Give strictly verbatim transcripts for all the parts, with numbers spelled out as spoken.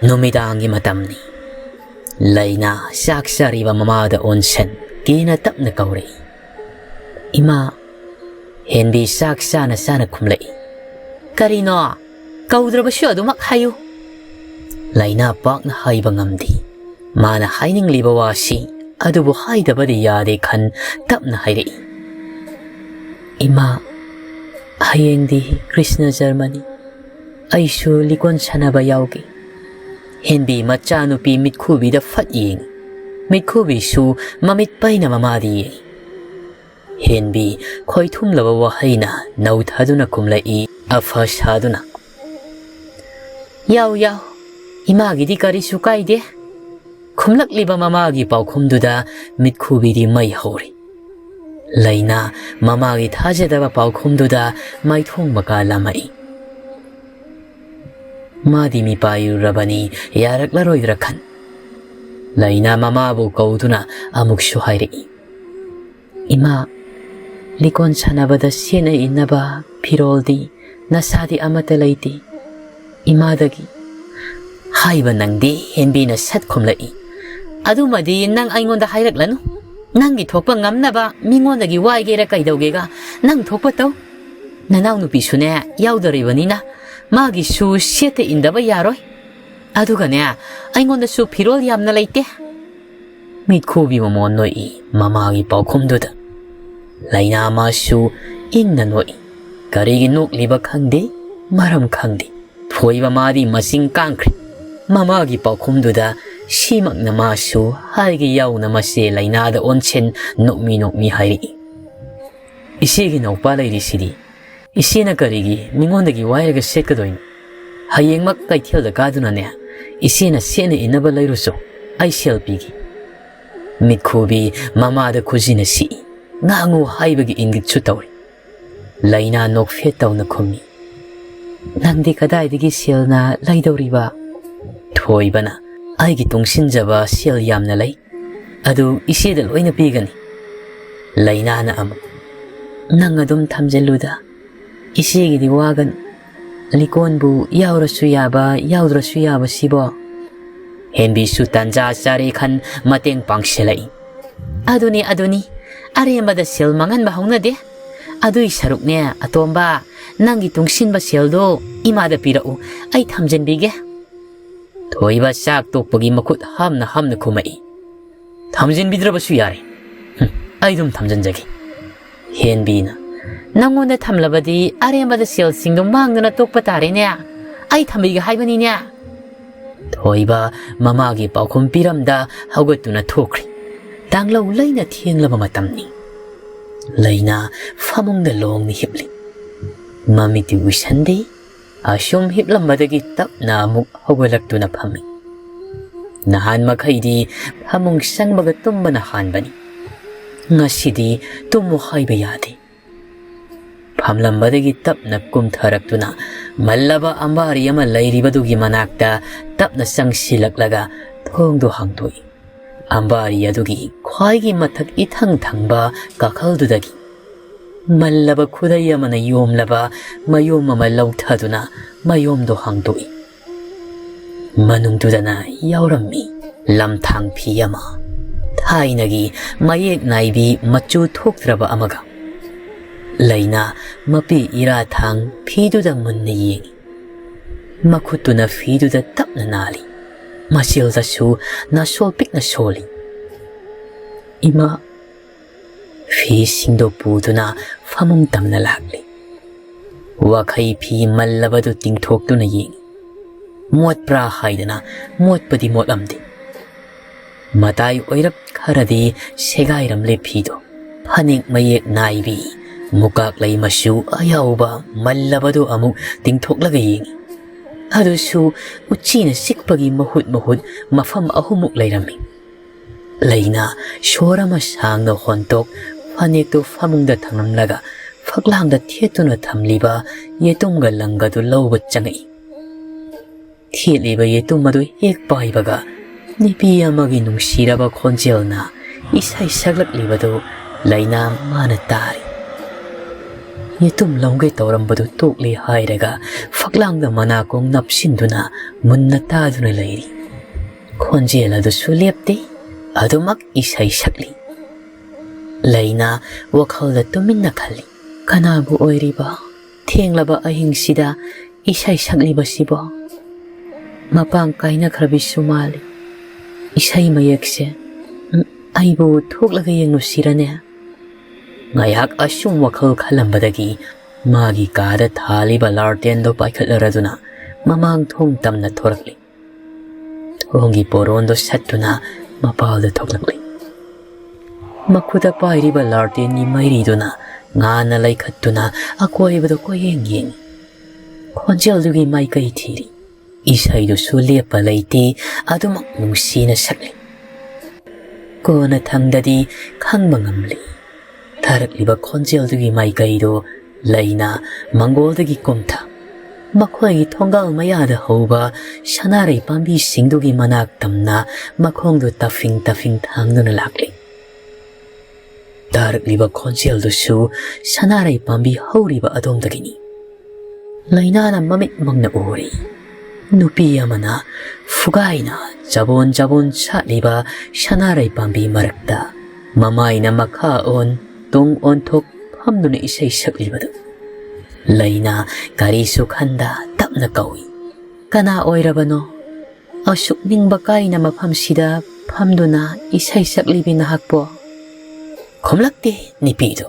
ꯅꯨꯃꯤꯗꯥꯡꯒꯤ ꯃꯇꯝꯅꯤ꯫ ꯂꯩꯅꯥ ꯆꯥꯛ ꯆꯥꯔꯤꯕ ꯃꯃꯥꯗ ꯑꯣꯟꯁꯟ ꯀꯦꯅ ꯇꯞꯅ ꯀꯧꯔꯛꯏ꯫ "ꯏꯃꯥ!" ꯍꯦꯟꯕꯤ ꯆꯥꯛ ꯆꯥꯅ ꯆꯥꯅ ꯈꯨꯝꯂꯛꯏ꯫ "ꯀꯔꯤꯅꯣ? ꯀꯧꯗ꯭ꯔꯕꯁꯨ ꯑꯗꯨꯃꯛ ꯍꯥꯏꯌꯨ!" ꯂꯩꯅꯥ ꯄꯥꯛꯅ ꯍꯥꯏꯕ ꯉꯝꯗꯦ꯫ ꯃꯥꯅ ꯍꯥꯏꯅꯤꯡꯂꯤꯕ ꯋꯥꯁꯤ ꯑꯗꯨꯕꯨ ꯍꯥꯏꯗꯕꯗꯤ ꯌꯥꯗꯦ ꯈꯟ ꯇꯞꯅ ꯍꯥꯏꯔꯛꯏ꯫ "ꯏꯃꯥ, ꯍꯌꯦꯡꯗꯤ ꯀ꯭ꯔꯤꯁꯅ ꯖꯔꯃꯅꯤ꯫ ꯑꯩꯁꯨ ꯂꯤꯀꯣꯟ ꯁꯥꯟꯅꯕ ꯌꯥꯎꯒꯦ꯫" ꯍꯦꯟꯕꯤ ꯃꯆꯥꯅꯨꯄꯤ ꯃꯤꯠꯈꯨꯕꯤꯗ ꯐꯠ ꯌꯦꯡꯏ꯫ ꯃꯤꯠꯈꯨꯕꯤꯁꯨ ꯃꯃꯤꯠ ꯄꯩꯅ ꯃꯃꯥꯗ ꯌꯦꯡꯏ꯫ ꯍꯦꯟꯕꯤ ꯈꯣꯏꯊꯨꯝꯂꯕ ꯋꯥꯍꯩꯅ ꯅꯧꯊꯗꯨꯅ ꯈꯨꯝꯂꯛꯏ, ꯑꯐ ꯁꯥꯗꯨꯅ꯫ "ꯌꯥꯎ, ꯌꯥꯎ, ꯏꯃꯥꯒꯤꯗꯤ ꯀꯔꯤꯁꯨ ꯀꯥꯏꯗꯦ꯫" ꯈꯨꯝꯂꯛꯂꯤꯕ ꯃꯃꯥꯒꯤ ꯄꯥꯎꯈꯨꯝꯗꯨꯗ ꯃꯤꯠꯈꯨꯕꯤꯗꯤ ꯃꯩ ꯍꯧꯔꯤ꯫ ꯂꯩꯅꯥ ꯃꯃꯥꯒꯤ ꯊꯥꯖꯗꯕ ꯄꯥꯎꯈꯨꯝꯗꯨꯗ ꯃꯥꯏꯊꯣꯡ ꯃꯀꯥ ꯂꯥꯝꯃꯛꯏ꯫ ꯃꯥꯗꯤ ꯃꯤꯄꯥꯏꯔꯨꯔꯕꯅꯤ, ꯌꯥꯔꯛꯂꯔꯣꯏꯗ꯭ꯔꯥ ꯈꯟ꯫ ꯂꯩꯅꯥ ꯃꯃꯥꯕꯨ ꯀꯧꯗꯨꯅ ꯑꯃꯨꯛꯁꯨ ꯍꯥꯏꯔꯛꯏ꯫ "ꯏꯃꯥ, ꯂꯤꯀꯣꯟ ꯁꯥꯟꯅꯕꯗ ꯁꯦꯠꯅ ꯏꯟꯅꯕ ꯐꯤꯔꯣꯜꯗꯤ ꯅꯁꯥꯗꯤ ꯑꯃꯠꯇ ꯂꯩꯇꯦ꯫ ꯏꯃꯥꯗꯒꯤ꯫" ꯍꯥꯏꯕ ꯅꯪꯗꯦ, ꯍꯦꯟꯕꯤꯅ ꯁꯠ ꯈꯨꯝꯂꯛꯏ꯫ "ꯑꯗꯨꯃꯗꯤ ꯅꯪ ꯑꯩꯉꯣꯟꯗ ꯍꯥꯏꯔꯛꯂꯅꯨ꯫ ꯅꯪꯒꯤ ꯊꯣꯛꯄ ꯉꯝꯅꯕ ꯃꯤꯉꯣꯟꯗꯒꯤ ꯋꯥꯏꯒꯦꯔꯥ ꯀꯩꯗꯧꯒꯦꯒ ꯅꯪ ꯊꯣꯛꯄ ꯇꯧ꯫ ꯅꯅꯥꯎꯅꯨꯄꯤꯁꯨꯅꯦ ꯌꯥꯎꯗꯣꯔꯤꯕꯅꯤꯅ ꯃꯥꯒꯤꯁꯨ ꯁꯦꯠꯇ ꯏꯟꯗꯕ ꯌꯥꯔꯣꯏ꯫ ꯑꯗꯨꯒꯅꯦ, ꯑꯩꯉꯣꯟꯗꯁꯨ ꯐꯤꯔꯣꯜ ꯌꯥꯝꯅ ꯂꯩꯇꯦ꯫" ꯃꯤꯠꯈꯨꯕꯤ ꯃꯃꯣꯟ ꯅꯣꯛꯏ ꯃꯃꯥꯒꯤ ꯄꯥꯎꯈꯨꯝꯗꯨꯗ꯫ ꯂꯩꯅꯥ ꯃꯥꯁꯨ ꯏꯪꯅ ꯅꯣꯛꯏ꯫ ꯀꯔꯤꯒꯤ ꯅꯣꯛꯂꯤꯕ ꯈꯪꯗꯦ, ꯃꯔꯝ ꯈꯪꯗꯦ꯫ ꯊꯣꯏꯕ ꯃꯥꯗꯤ ꯃꯆꯤꯡ ꯀꯥꯡꯈ꯭ꯔꯦ꯫ ꯃꯃꯥꯒꯤ ꯄꯥꯎꯈꯨꯝꯗꯨꯗ ꯁꯤꯃꯛꯅ ꯃꯥꯁꯨ ꯍꯥꯏꯒꯦ ꯌꯥꯎꯅ ꯃꯆꯦ ꯂꯩꯅꯥꯗ ꯑꯣꯟꯁꯤꯟ ꯅꯣꯛꯃꯤ ꯅꯣꯛꯃꯤ ꯍꯥꯏꯔꯛꯏ꯫ "ꯏꯆꯦꯒꯤ ꯅꯧꯄꯥ ꯂꯩꯔꯤꯁꯤꯗꯤ꯫ ꯏꯆꯦꯅ ꯀꯔꯤꯒꯤ ꯃꯤꯉꯣꯟꯗꯒꯤ ꯋꯥꯏꯔꯒ ꯁꯦꯠꯀꯗꯣꯏꯅꯣ? ꯍꯌꯦꯡꯃꯛ ꯀꯩꯊꯦꯜꯗ ꯀꯥꯗꯨꯅꯅꯦ ꯏꯆꯦꯅ ꯁꯦꯠꯅ ꯏꯟꯅꯕ ꯂꯩꯔꯨꯆꯣ꯫ ꯑꯩ ꯁꯦꯜ ꯄꯤꯒꯦ꯫" ꯃꯤꯠꯈꯨꯕꯤ ꯃꯃꯥꯗ ꯈꯨꯖꯤꯅ ꯁꯤꯛꯏ꯫ ꯉꯥꯡꯉꯨ ꯍꯥꯏꯕꯒꯤ ꯏꯪꯒꯤꯠꯁꯨ ꯇꯧꯔꯤ꯫ ꯂꯩꯅꯥ ꯅꯣꯛꯐꯦꯠ ꯇꯧꯅ ꯈꯨꯝꯃꯤ꯫ "ꯅꯪꯗꯤ ꯀꯗꯥꯏꯗꯒꯤ ꯁꯦꯜꯅ ꯂꯩꯗꯧꯔꯤꯕ?" ꯊꯣꯏꯕꯅ, "ꯑꯩꯒꯤ ꯇꯨꯡꯁꯤꯟꯖꯕ ꯁꯦꯜ ꯌꯥꯝꯅ ꯂꯩ꯫ ꯑꯗꯨ ꯏꯆꯦꯗ ꯂꯣꯏꯅ ꯄꯤꯒꯅꯤ꯫" ꯂꯩꯅꯥꯅ ꯑꯃꯨꯛ, "ꯅꯪ ꯑꯗꯨꯝ ꯊꯝꯖꯤꯜꯂꯨꯗ, ꯏꯆꯦꯒꯤꯗꯤ ꯋꯥꯒꯅꯨ꯫ ꯂꯤꯀꯣꯟꯕꯨ ꯌꯥꯎꯔꯁꯨ ꯌꯥꯕ, ꯌꯥꯎꯗ꯭ꯔꯁꯨ ꯌꯥꯕ ꯁꯤꯕꯣ? ꯍꯦꯟꯕꯤꯁꯨ ꯇꯟꯖꯥ ꯆꯥꯔꯦ ꯈꯟ ꯃꯇꯦꯡ ꯄꯥꯡꯁꯤꯜꯂꯛꯏ꯫ "ꯑꯗꯨꯅꯤ, ꯑꯗꯨꯅꯤ꯫ ꯑꯔꯦꯝꯕꯗ ꯁꯦꯜ ꯃꯥꯡꯍꯟꯕ ꯍꯧꯅꯗꯦ꯫ ꯑꯗꯨꯏ ꯁꯔꯨꯛꯅꯦ, ꯑꯇꯣꯝꯕ, ꯅꯪꯒꯤ ꯇꯨꯡꯁꯤꯟꯕ ꯁꯦꯜꯗꯣ ꯏꯃꯥꯗ ꯄꯤꯔꯛꯎ, ꯑꯩ ꯊꯝꯖꯤꯟꯕꯤꯒꯦ"꯫ ꯊꯣꯏꯕ ꯆꯥꯛ ꯇꯣꯛꯄꯒꯤ ꯃꯈꯨꯠ ꯍꯥꯝꯅ ꯍꯥꯝꯅ ꯈꯨꯝꯃꯛꯏ꯫ "ꯊꯝꯖꯤꯟꯕꯤꯗ꯭ꯔꯕꯁꯨ ꯌꯥꯔꯦ꯫ ꯍꯨꯝ, ꯑꯩ ꯑꯗꯨꯝ ꯊꯝꯖꯤꯟꯖꯒꯦ"꯫ ꯍꯦꯟꯕꯤꯅ, "ꯅꯪꯉꯣꯟꯗ ꯊꯝꯂꯕꯗꯤ ꯑꯔꯦꯝꯕꯗ ꯁꯦꯜꯁꯤꯡꯗꯣ ꯃꯥꯡꯗꯅ ꯇꯣꯛꯄ ꯇꯥꯔꯦꯅꯦ꯫ ꯑꯩ ꯊꯝꯕꯤꯒꯦ ꯍꯥꯏꯕꯅꯤꯅꯦ"꯫ ꯊꯣꯏꯕ ꯃꯃꯥꯒꯤ ꯄꯥꯎꯈꯨꯝ ꯄꯤꯔꯝꯗ ꯍꯧꯒꯠꯇꯨꯅ ꯊꯣꯛꯈ꯭ꯔꯤ꯫ ꯇꯥꯡꯂꯧ ꯂꯩꯅ ꯊꯦꯡꯂꯕ ꯃꯇꯝꯅꯤ꯫ ꯂꯩꯅꯥ ꯐꯃꯨꯡꯗ ꯂꯣꯡꯅ ꯍꯤꯞꯂꯤ꯫ ꯃꯃꯤꯠꯇꯤ ꯎꯏꯁꯟꯗꯦ꯫ ꯑꯁꯨꯝ ꯍꯤꯞꯂꯝꯕꯗꯒꯤ ꯇꯞꯅ ꯑꯃꯨꯛ ꯍꯧꯒꯠꯂꯛꯇꯨꯅ ꯐꯝꯃꯤ꯫ ꯅꯍꯥꯟ ꯃꯈꯩꯗꯤ ꯐꯃꯨꯡ ꯆꯪꯕꯒ ꯇꯨꯝꯕꯅ ꯍꯥꯟꯕꯅꯤ꯫ ꯉꯁꯤꯗꯤ ꯇꯨꯝꯃꯨ ꯍꯥꯏꯕ ꯌꯥꯗꯦ꯫ ꯐꯝꯂꯝꯕꯗꯒꯤ ꯇꯞꯅ ꯀꯨꯝꯊꯔꯛꯇꯨꯅ ꯃꯜꯂꯕ ꯑꯝꯕꯥꯔꯤ ꯑꯃ ꯂꯩꯔꯤꯕꯗꯨꯒꯤ ꯃꯅꯥꯛꯇ ꯇꯞꯅ ꯆꯪꯁꯤꯜꯂꯛꯂꯒ ꯊꯣꯡꯗꯨ ꯍꯥꯡꯗꯣꯛꯏ꯫ ꯑꯝꯕꯥꯔꯤ ꯑꯗꯨꯒꯤ ꯈ꯭ꯋꯥꯏꯒꯤ ꯃꯊꯛ ꯏꯊꯪ ꯊꯪꯕ ꯀꯥꯈꯜꯗꯨꯗꯒꯤ ꯃꯜꯂꯕ ꯈꯨꯗꯩ ꯑꯃꯅ ꯌꯣꯝꯂꯕ ꯃꯌꯣꯝ ꯑꯃ ꯂꯧꯊꯗꯨꯅ ꯃꯌꯣꯝꯗꯨ ꯍꯥꯡꯗꯣꯛꯏ꯫ ꯃꯅꯨꯡꯗꯨꯗꯅ ꯌꯥꯎꯔꯝꯃꯤ ꯂꯝꯊꯥꯡ ꯐꯤ ꯑꯃ, ꯊꯥꯏꯅꯒꯤ ꯃꯌꯦꯛ ꯅꯥꯏꯕꯤ ꯃꯆꯨ ꯊꯣꯛꯇ꯭ꯔꯕ ꯑꯃꯒ꯫ ꯂꯩꯅꯥ ꯃꯄꯤ ꯏꯔꯥꯊꯥꯡ ꯐꯤꯗꯨꯗ ꯃꯨꯟꯅ ꯌꯦꯡꯏ꯫ ꯃꯈꯨꯠꯇꯨꯅ ꯐꯤꯗꯨꯗ ꯇꯞꯅ ꯅꯥꯜꯂꯤ꯫ ꯃꯆꯤꯜꯗꯁꯨ ꯅꯥꯁꯣꯜ ꯄꯤꯛꯅ ꯁꯣꯜꯂꯤ꯫ "ꯏꯃꯥ"꯫ ꯐꯤꯁꯤꯡꯗꯨ ꯄꯨꯗꯨꯅ ꯐꯃꯨꯡ ꯇꯝꯅ ꯂꯥꯛꯂꯤ꯫ ꯋꯥꯈꯩ ꯐꯤ ꯃꯜꯂꯕꯗꯨ ꯇꯤꯡꯊꯣꯛꯇꯨꯅ ꯌꯦꯡꯏ꯫ ꯃꯣꯠꯄ꯭ꯔꯥ ꯍꯥꯏꯗꯅ ꯃꯣꯠꯄꯗꯤ ꯃꯣꯠꯂꯝꯗꯦ꯫ ꯃꯇꯥꯏ ꯑꯣꯏꯔꯞ ꯈꯔꯗꯤ ꯁꯦꯒꯥꯏꯔꯝꯂꯦ ꯐꯤꯗꯣ꯫ ꯐꯅꯦꯛ ꯃꯌꯦꯛ ꯅꯥꯏꯕꯤ, ꯃꯨꯀꯥꯛꯂꯩ ꯃꯆꯨ ꯑꯌꯥꯎꯕ ꯃꯜꯂꯕꯗꯨ ꯑꯃꯨꯛ ꯇꯤꯡꯊꯣꯛꯂꯒ ꯌꯦꯡꯏ꯫ ꯑꯗꯨꯁꯨ ꯎꯆꯤꯅ ꯆꯤꯛꯄꯒꯤ ꯃꯍꯨꯠ ꯃꯍꯨꯠ ꯃꯐꯝ ꯑꯍꯨꯝꯃꯨꯛ ꯂꯩꯔꯝꯃꯤ꯫ ꯂꯩꯅꯥ ꯁꯣꯔ ꯑꯃ ꯁꯥꯡꯅ ꯍꯣꯟꯇꯣꯛ ꯐꯅꯦꯛꯇꯨ ꯐꯃꯨꯡꯗ ꯊꯝꯂꯝꯂꯒ ꯐꯛꯂꯥꯡꯗ ꯊꯦꯠꯇꯨꯅ ꯊꯝꯂꯤꯕ ꯌꯦꯇꯨꯝꯒ ꯂꯪꯒꯗꯨ ꯂꯧꯕ ꯆꯪꯉꯛꯏ꯫ ꯊꯦꯠꯂꯤꯕ ꯌꯦꯇꯨꯝ ꯑꯗꯨ ꯍꯦꯛ ꯄꯥꯏꯕꯒ ꯅꯨꯄꯤ ꯑꯃꯒꯤ ꯅꯨꯡꯁꯤꯔꯕ ꯈꯣꯟꯖꯦꯜꯅ ꯏꯁꯩ ꯁꯛꯂꯛꯂꯤꯕꯗꯨ ꯂꯩꯅꯥ ꯃꯥꯅ ꯇꯥꯔꯤ꯫ ꯌꯦꯇꯨꯝ ꯂꯧꯒꯦ ꯇꯧꯔꯝꯕꯗꯨ ꯇꯣꯛꯂꯦ ꯍꯥꯏꯔꯒ ꯐꯛꯂꯥꯡꯗ ꯃꯅꯥꯀꯣꯡ ꯅꯞꯁꯤꯟꯗꯨꯅ ꯃꯨꯟꯅ ꯇꯥꯗꯨꯅ ꯂꯩꯔꯤ꯫ ꯈꯣꯟꯖꯦꯜ ꯑꯗꯨꯁꯨ ꯂꯦꯞꯇꯦ, ꯑꯗꯨꯃꯛ ꯏꯁꯩ ꯁꯛꯂꯤ꯫ ꯂꯩꯅꯥ ꯋꯥꯈꯜꯗ ꯇꯨꯃꯤꯟꯅ ꯈꯜꯂꯤ꯫ ꯀꯅꯥꯕꯨ ꯑꯣꯏꯔꯤꯕ ꯊꯦꯡꯂꯕ ꯑꯍꯤꯡꯁꯤꯗ ꯏꯁꯩ ꯁꯛꯂꯤꯕꯁꯤꯕꯣ? ꯃꯄꯥꯡ ꯀꯥꯏꯅꯈ꯭ꯔꯕꯤꯁꯨ ꯃꯥꯜꯂꯤ꯫ ꯏꯁꯩ ꯃꯌꯦꯛꯁꯦ, ꯎꯝ, ꯑꯩꯕꯨ ꯊꯣꯛꯂꯒ ꯌꯦꯡꯂꯨꯁꯤꯔꯅꯦ? ꯉꯥꯏꯍꯥꯛ ꯑꯁꯨꯝ ꯋꯥꯈꯜ ꯈꯜꯂꯝꯕꯗꯒꯤ ꯃꯥꯒꯤ ꯀꯥꯗ ꯊꯥꯜꯂꯤꯕ ꯂꯥꯔꯇꯦꯟꯗꯣ ꯄꯥꯏꯈꯠꯂꯔꯗꯨꯅ ꯃꯃꯥꯡ ꯊꯣꯡ ꯇꯝꯅ ꯊꯣꯔꯛꯂꯤ꯫ ꯊꯣꯡꯒꯤ ꯄꯣꯔꯣꯟꯗꯣ ꯁꯠꯇꯨꯅ ꯃꯄꯥꯜꯗ ꯊꯣꯛꯂꯛꯂꯤ꯫ ꯃꯈꯨꯠꯇ ꯄꯥꯏꯔꯤꯕ ꯂꯥꯔꯇꯦꯟꯒꯤ ꯃꯩꯔꯤꯗꯨꯅ ꯉꯥꯟꯅ ꯂꯩꯈꯠꯇꯨꯅ ꯑꯀꯣꯏꯕꯗ ꯀꯣꯏꯌꯦꯡ ꯌꯦꯡꯏ꯫ ꯈꯣꯟꯖꯦꯜꯗꯨꯒꯤ ꯃꯥꯏꯀꯩ ꯊꯤꯔꯤ꯫ ꯏꯁꯩꯗꯨꯁꯨ ꯂꯦꯞꯄ ꯂꯩꯇꯦ, ꯑꯗꯨꯃꯛ ꯅꯨꯡꯁꯤꯅ ꯁꯛꯂꯤ꯫ ꯀꯣꯟꯅ ꯊꯪꯗꯗꯤ ꯈꯪꯕ ꯉꯝꯂꯤ꯫ ꯊꯥꯔꯛꯂꯤꯕ ꯈꯣꯟꯖꯦꯜꯗꯨꯒꯤ ꯃꯥꯏꯀꯩꯗꯨ ꯂꯩꯅ ꯃꯪꯒꯣꯜꯗꯒꯤ ꯀꯨꯝꯊ, ꯃꯈꯣꯏꯒꯤ ꯊꯣꯡꯒꯥꯜ ꯃꯌꯥꯗ ꯍꯧꯕ ꯁꯅꯥꯔꯩ ꯄꯥꯝꯕꯤꯁꯤꯡꯗꯨꯒꯤ ꯃꯅꯥꯛ ꯇꯝꯅ ꯃꯈꯣꯡꯗꯨ ꯇꯐꯤꯡ ꯇꯐꯤꯡ ꯊꯥꯡꯗꯨꯅ ꯂꯥꯛꯂꯤ꯫ ꯇꯥꯔꯛꯂꯤꯕ ꯈꯣꯟꯖꯦꯜꯗꯨꯁꯨ ꯁꯅꯥꯔꯩ ꯄꯥꯝꯕꯤ ꯍꯧꯔꯤꯕ ꯑꯗꯣꯝꯗꯒꯤꯅꯤ꯫ ꯂꯩꯅꯥꯅ ꯃꯃꯤꯠꯃꯛꯅ ꯎꯔꯤ꯫ ꯅꯨꯄꯤ ꯑꯃꯅ ꯐꯨꯒꯥꯏꯅ ꯆꯕꯣꯟ ꯆꯕꯣꯟ ꯁꯥꯠꯂꯤꯕ ꯁꯅꯥꯔꯩ ꯄꯥꯝꯕꯤ ꯃꯔꯛꯇ ꯃꯃꯥꯏꯅ ꯃꯈꯥ ꯑꯣꯟ ꯇꯨꯡ ꯑꯣꯟꯊꯣꯛ ꯐꯝꯗꯨꯅ ꯏꯁꯩ ꯁꯛꯂꯤꯕꯗꯨ꯫ ꯂꯩꯅꯥ ꯀꯔꯤꯁꯨ ꯈꯟꯗ ꯇꯞꯅ ꯀꯧꯏ, "ꯀꯅꯥ ꯑꯣꯏꯔꯕꯅꯣ? ꯑꯁꯨꯛ ꯅꯤꯡꯕ ꯀꯥꯏꯅ ꯃꯐꯝꯁꯤꯗ ꯐꯝꯗꯨꯅ ꯏꯁꯩ ꯁꯛꯂꯤꯕꯤ ꯅꯍꯥꯛꯄꯣ?" ꯈꯨꯝꯂꯛꯇꯦ ꯅꯨꯄꯤꯗꯨ꯫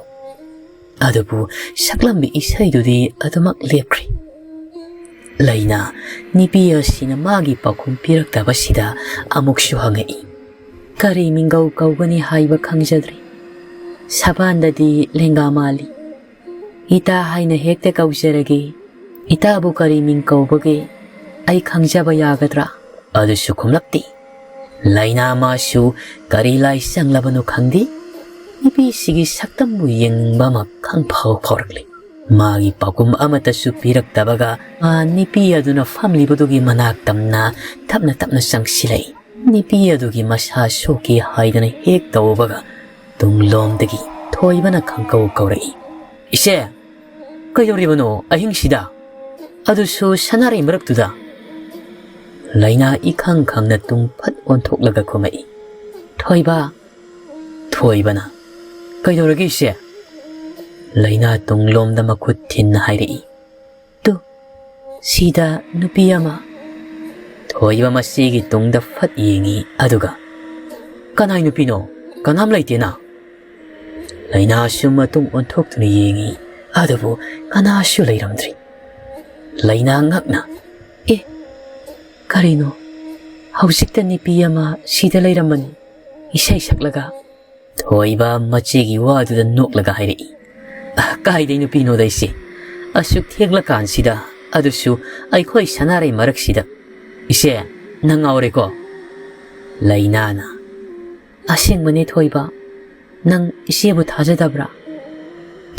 ꯑꯗꯨꯕꯨ ꯁꯛꯂꯝꯕꯤ ꯏꯁꯩꯗꯨꯗꯤ ꯑꯗꯨꯃꯛ ꯂꯦꯞꯈ꯭ꯔꯤ꯫ ꯂꯩꯅꯥ ꯅꯨꯄꯤ ꯑꯁꯤꯅ ꯃꯥꯒꯤ ꯄꯥꯎꯈꯨꯝ ꯄꯤꯔꯛꯇꯕꯁꯤꯗ ꯑꯃꯨꯛꯁꯨ ꯍꯪꯉꯛꯏ, "ꯀꯔꯤ ꯃꯤꯡꯒꯧ ꯀꯧꯒꯅꯤ ꯍꯥꯏꯕ ꯈꯪꯖꯗ꯭ꯔꯤ꯫ ꯁꯕꯥꯟꯗꯗꯤ ꯂꯦꯡꯒꯥ ꯃꯥꯜꯂꯤ꯫ ꯏꯇꯥ ꯍꯥꯏꯅ ꯍꯦꯛꯇ ꯀꯧꯖꯔꯒꯦ꯫ ꯏꯇꯥꯕꯨ ꯀꯔꯤ ꯃꯤꯡ ꯀꯧꯕꯒꯦ? ꯑꯩ ꯈꯪꯖꯕ ꯌꯥꯒꯗ꯭ꯔꯥ?" ꯑꯗꯨꯁꯨ ꯈꯨꯝꯂꯛꯇꯦ꯫ ꯂꯩꯅꯥ ꯃꯥꯁꯨ ꯀꯔꯤ ꯂꯥꯏ ꯆꯪꯂꯕꯅꯣ ꯈꯪꯗꯦ, ꯅꯨꯄꯤꯁꯤꯒꯤ ꯁꯛꯇꯝꯕꯨ ꯌꯦꯡꯅꯤꯡꯕ ꯑꯃ ꯈꯪꯐꯥꯎ ꯐꯥꯎꯔꯛꯂꯦ꯫ ꯃꯥꯒꯤ ꯄꯥꯎꯈꯨꯝ ꯑꯃꯠꯇꯁꯨ ꯄꯤꯔꯛꯇꯕꯒ ꯃꯥ ꯅꯨꯄꯤ ꯑꯗꯨꯅ ꯐꯝꯂꯤꯕꯗꯨꯒꯤ ꯃꯅꯥꯛ ꯇꯝꯅ ꯇꯞꯅ ꯇꯞꯅ ꯆꯪꯁꯤꯜꯂꯛꯏ꯫ ꯅꯨꯄꯤ ꯑꯗꯨꯒꯤ ꯃꯁꯥ ꯁꯣꯛꯀꯦ ꯍꯥꯏꯗꯅ ꯍꯦꯛ ꯇꯧꯕꯒ ꯇꯨꯡꯂꯣꯝꯗꯒꯤ ꯊꯣꯏꯕꯅ ꯈꯪꯀꯧ ꯀꯧꯔꯛꯏ, "ꯏꯆꯦ!" "ꯀꯩꯗꯧꯔꯤꯕꯅꯣ ꯑꯍꯤꯡꯁꯤꯗ? ꯑꯗꯨꯁꯨ ꯁꯅꯥꯔꯩ ꯃꯔꯛꯇꯨꯗ?" ꯂꯩꯅꯥ ꯏꯈꯪ ꯈꯪꯅ ꯇꯨꯡ ꯐꯠ ꯑꯣꯟꯊꯣꯛꯂꯒ ꯈꯨꯝꯃꯛꯏ, "ꯊꯣꯏꯕ, ꯊꯣꯏꯕꯅ꯫ "ꯀꯩꯗꯧꯔꯒꯦ ꯏꯆꯦ?" ꯂꯩꯅꯥ ꯇꯨꯡꯂꯣꯝꯗ ꯃꯈꯨꯠ ꯊꯤꯟꯅ ꯍꯥꯏꯔꯛꯏ꯫ "ꯇꯨ, ꯁꯤꯗ ꯅꯨꯄꯤ ꯑꯃ꯫" ꯊꯣꯏꯕ ꯃꯆꯦꯒꯤ ꯇꯨꯡꯗ ꯐꯠ ꯌꯦꯡꯉꯤ, ꯑꯗꯨꯒ, "ꯀꯅꯥꯏ ꯅꯨꯄꯤꯅꯣ? ꯀꯅꯥꯝ ꯂꯩꯇꯦꯅ?" ꯂꯩꯅꯥꯁꯨ ꯃꯇꯨꯡ ꯑꯣꯟꯊꯣꯛꯇꯨꯅ ꯌꯦꯡꯉꯤ, ꯑꯗꯨꯕꯨ ꯀꯅꯥꯁꯨ ꯂꯩꯔꯝꯗ꯭ꯔꯤ꯫ ꯂꯩꯅꯥ ꯉꯛꯅ, "ꯑꯦ, ꯀꯔꯤꯅꯣ? ꯍꯧꯖꯤꯛꯇ ꯅꯨꯄꯤ ꯑꯃ ꯁꯤꯗ ꯂꯩꯔꯝꯕꯅꯤ, ꯏꯁꯩ ꯁꯛꯂꯒ꯫" ꯊꯣꯏꯕ ꯃꯆꯦꯒꯤ ꯋꯥꯗꯨꯗ ꯅꯣꯛꯂꯒ ꯍꯥꯏꯔꯛꯏ, "ꯑ, ꯀꯥꯏꯗꯩ ꯅꯨꯄꯤꯅꯣꯗ ꯏꯆꯦ? ꯑꯁꯨꯛ ꯊꯦꯡꯂꯀꯥꯟꯁꯤꯗ, ꯑꯗꯨꯁꯨ ꯑꯩꯈꯣꯏ ꯁꯅꯥꯔꯩ ꯃꯔꯛꯁꯤꯗ꯫ ꯏꯆꯦ, ꯅꯪ ꯉꯥꯎꯔꯦꯀꯣ?" ꯂꯩꯅꯥꯅ, "ꯑꯁꯦꯡꯕꯅꯦ ꯊꯣꯏꯕ, ꯅꯪ ꯏꯆꯦꯕꯨ ꯊꯥꯖꯗꯕ꯭ꯔꯥ?"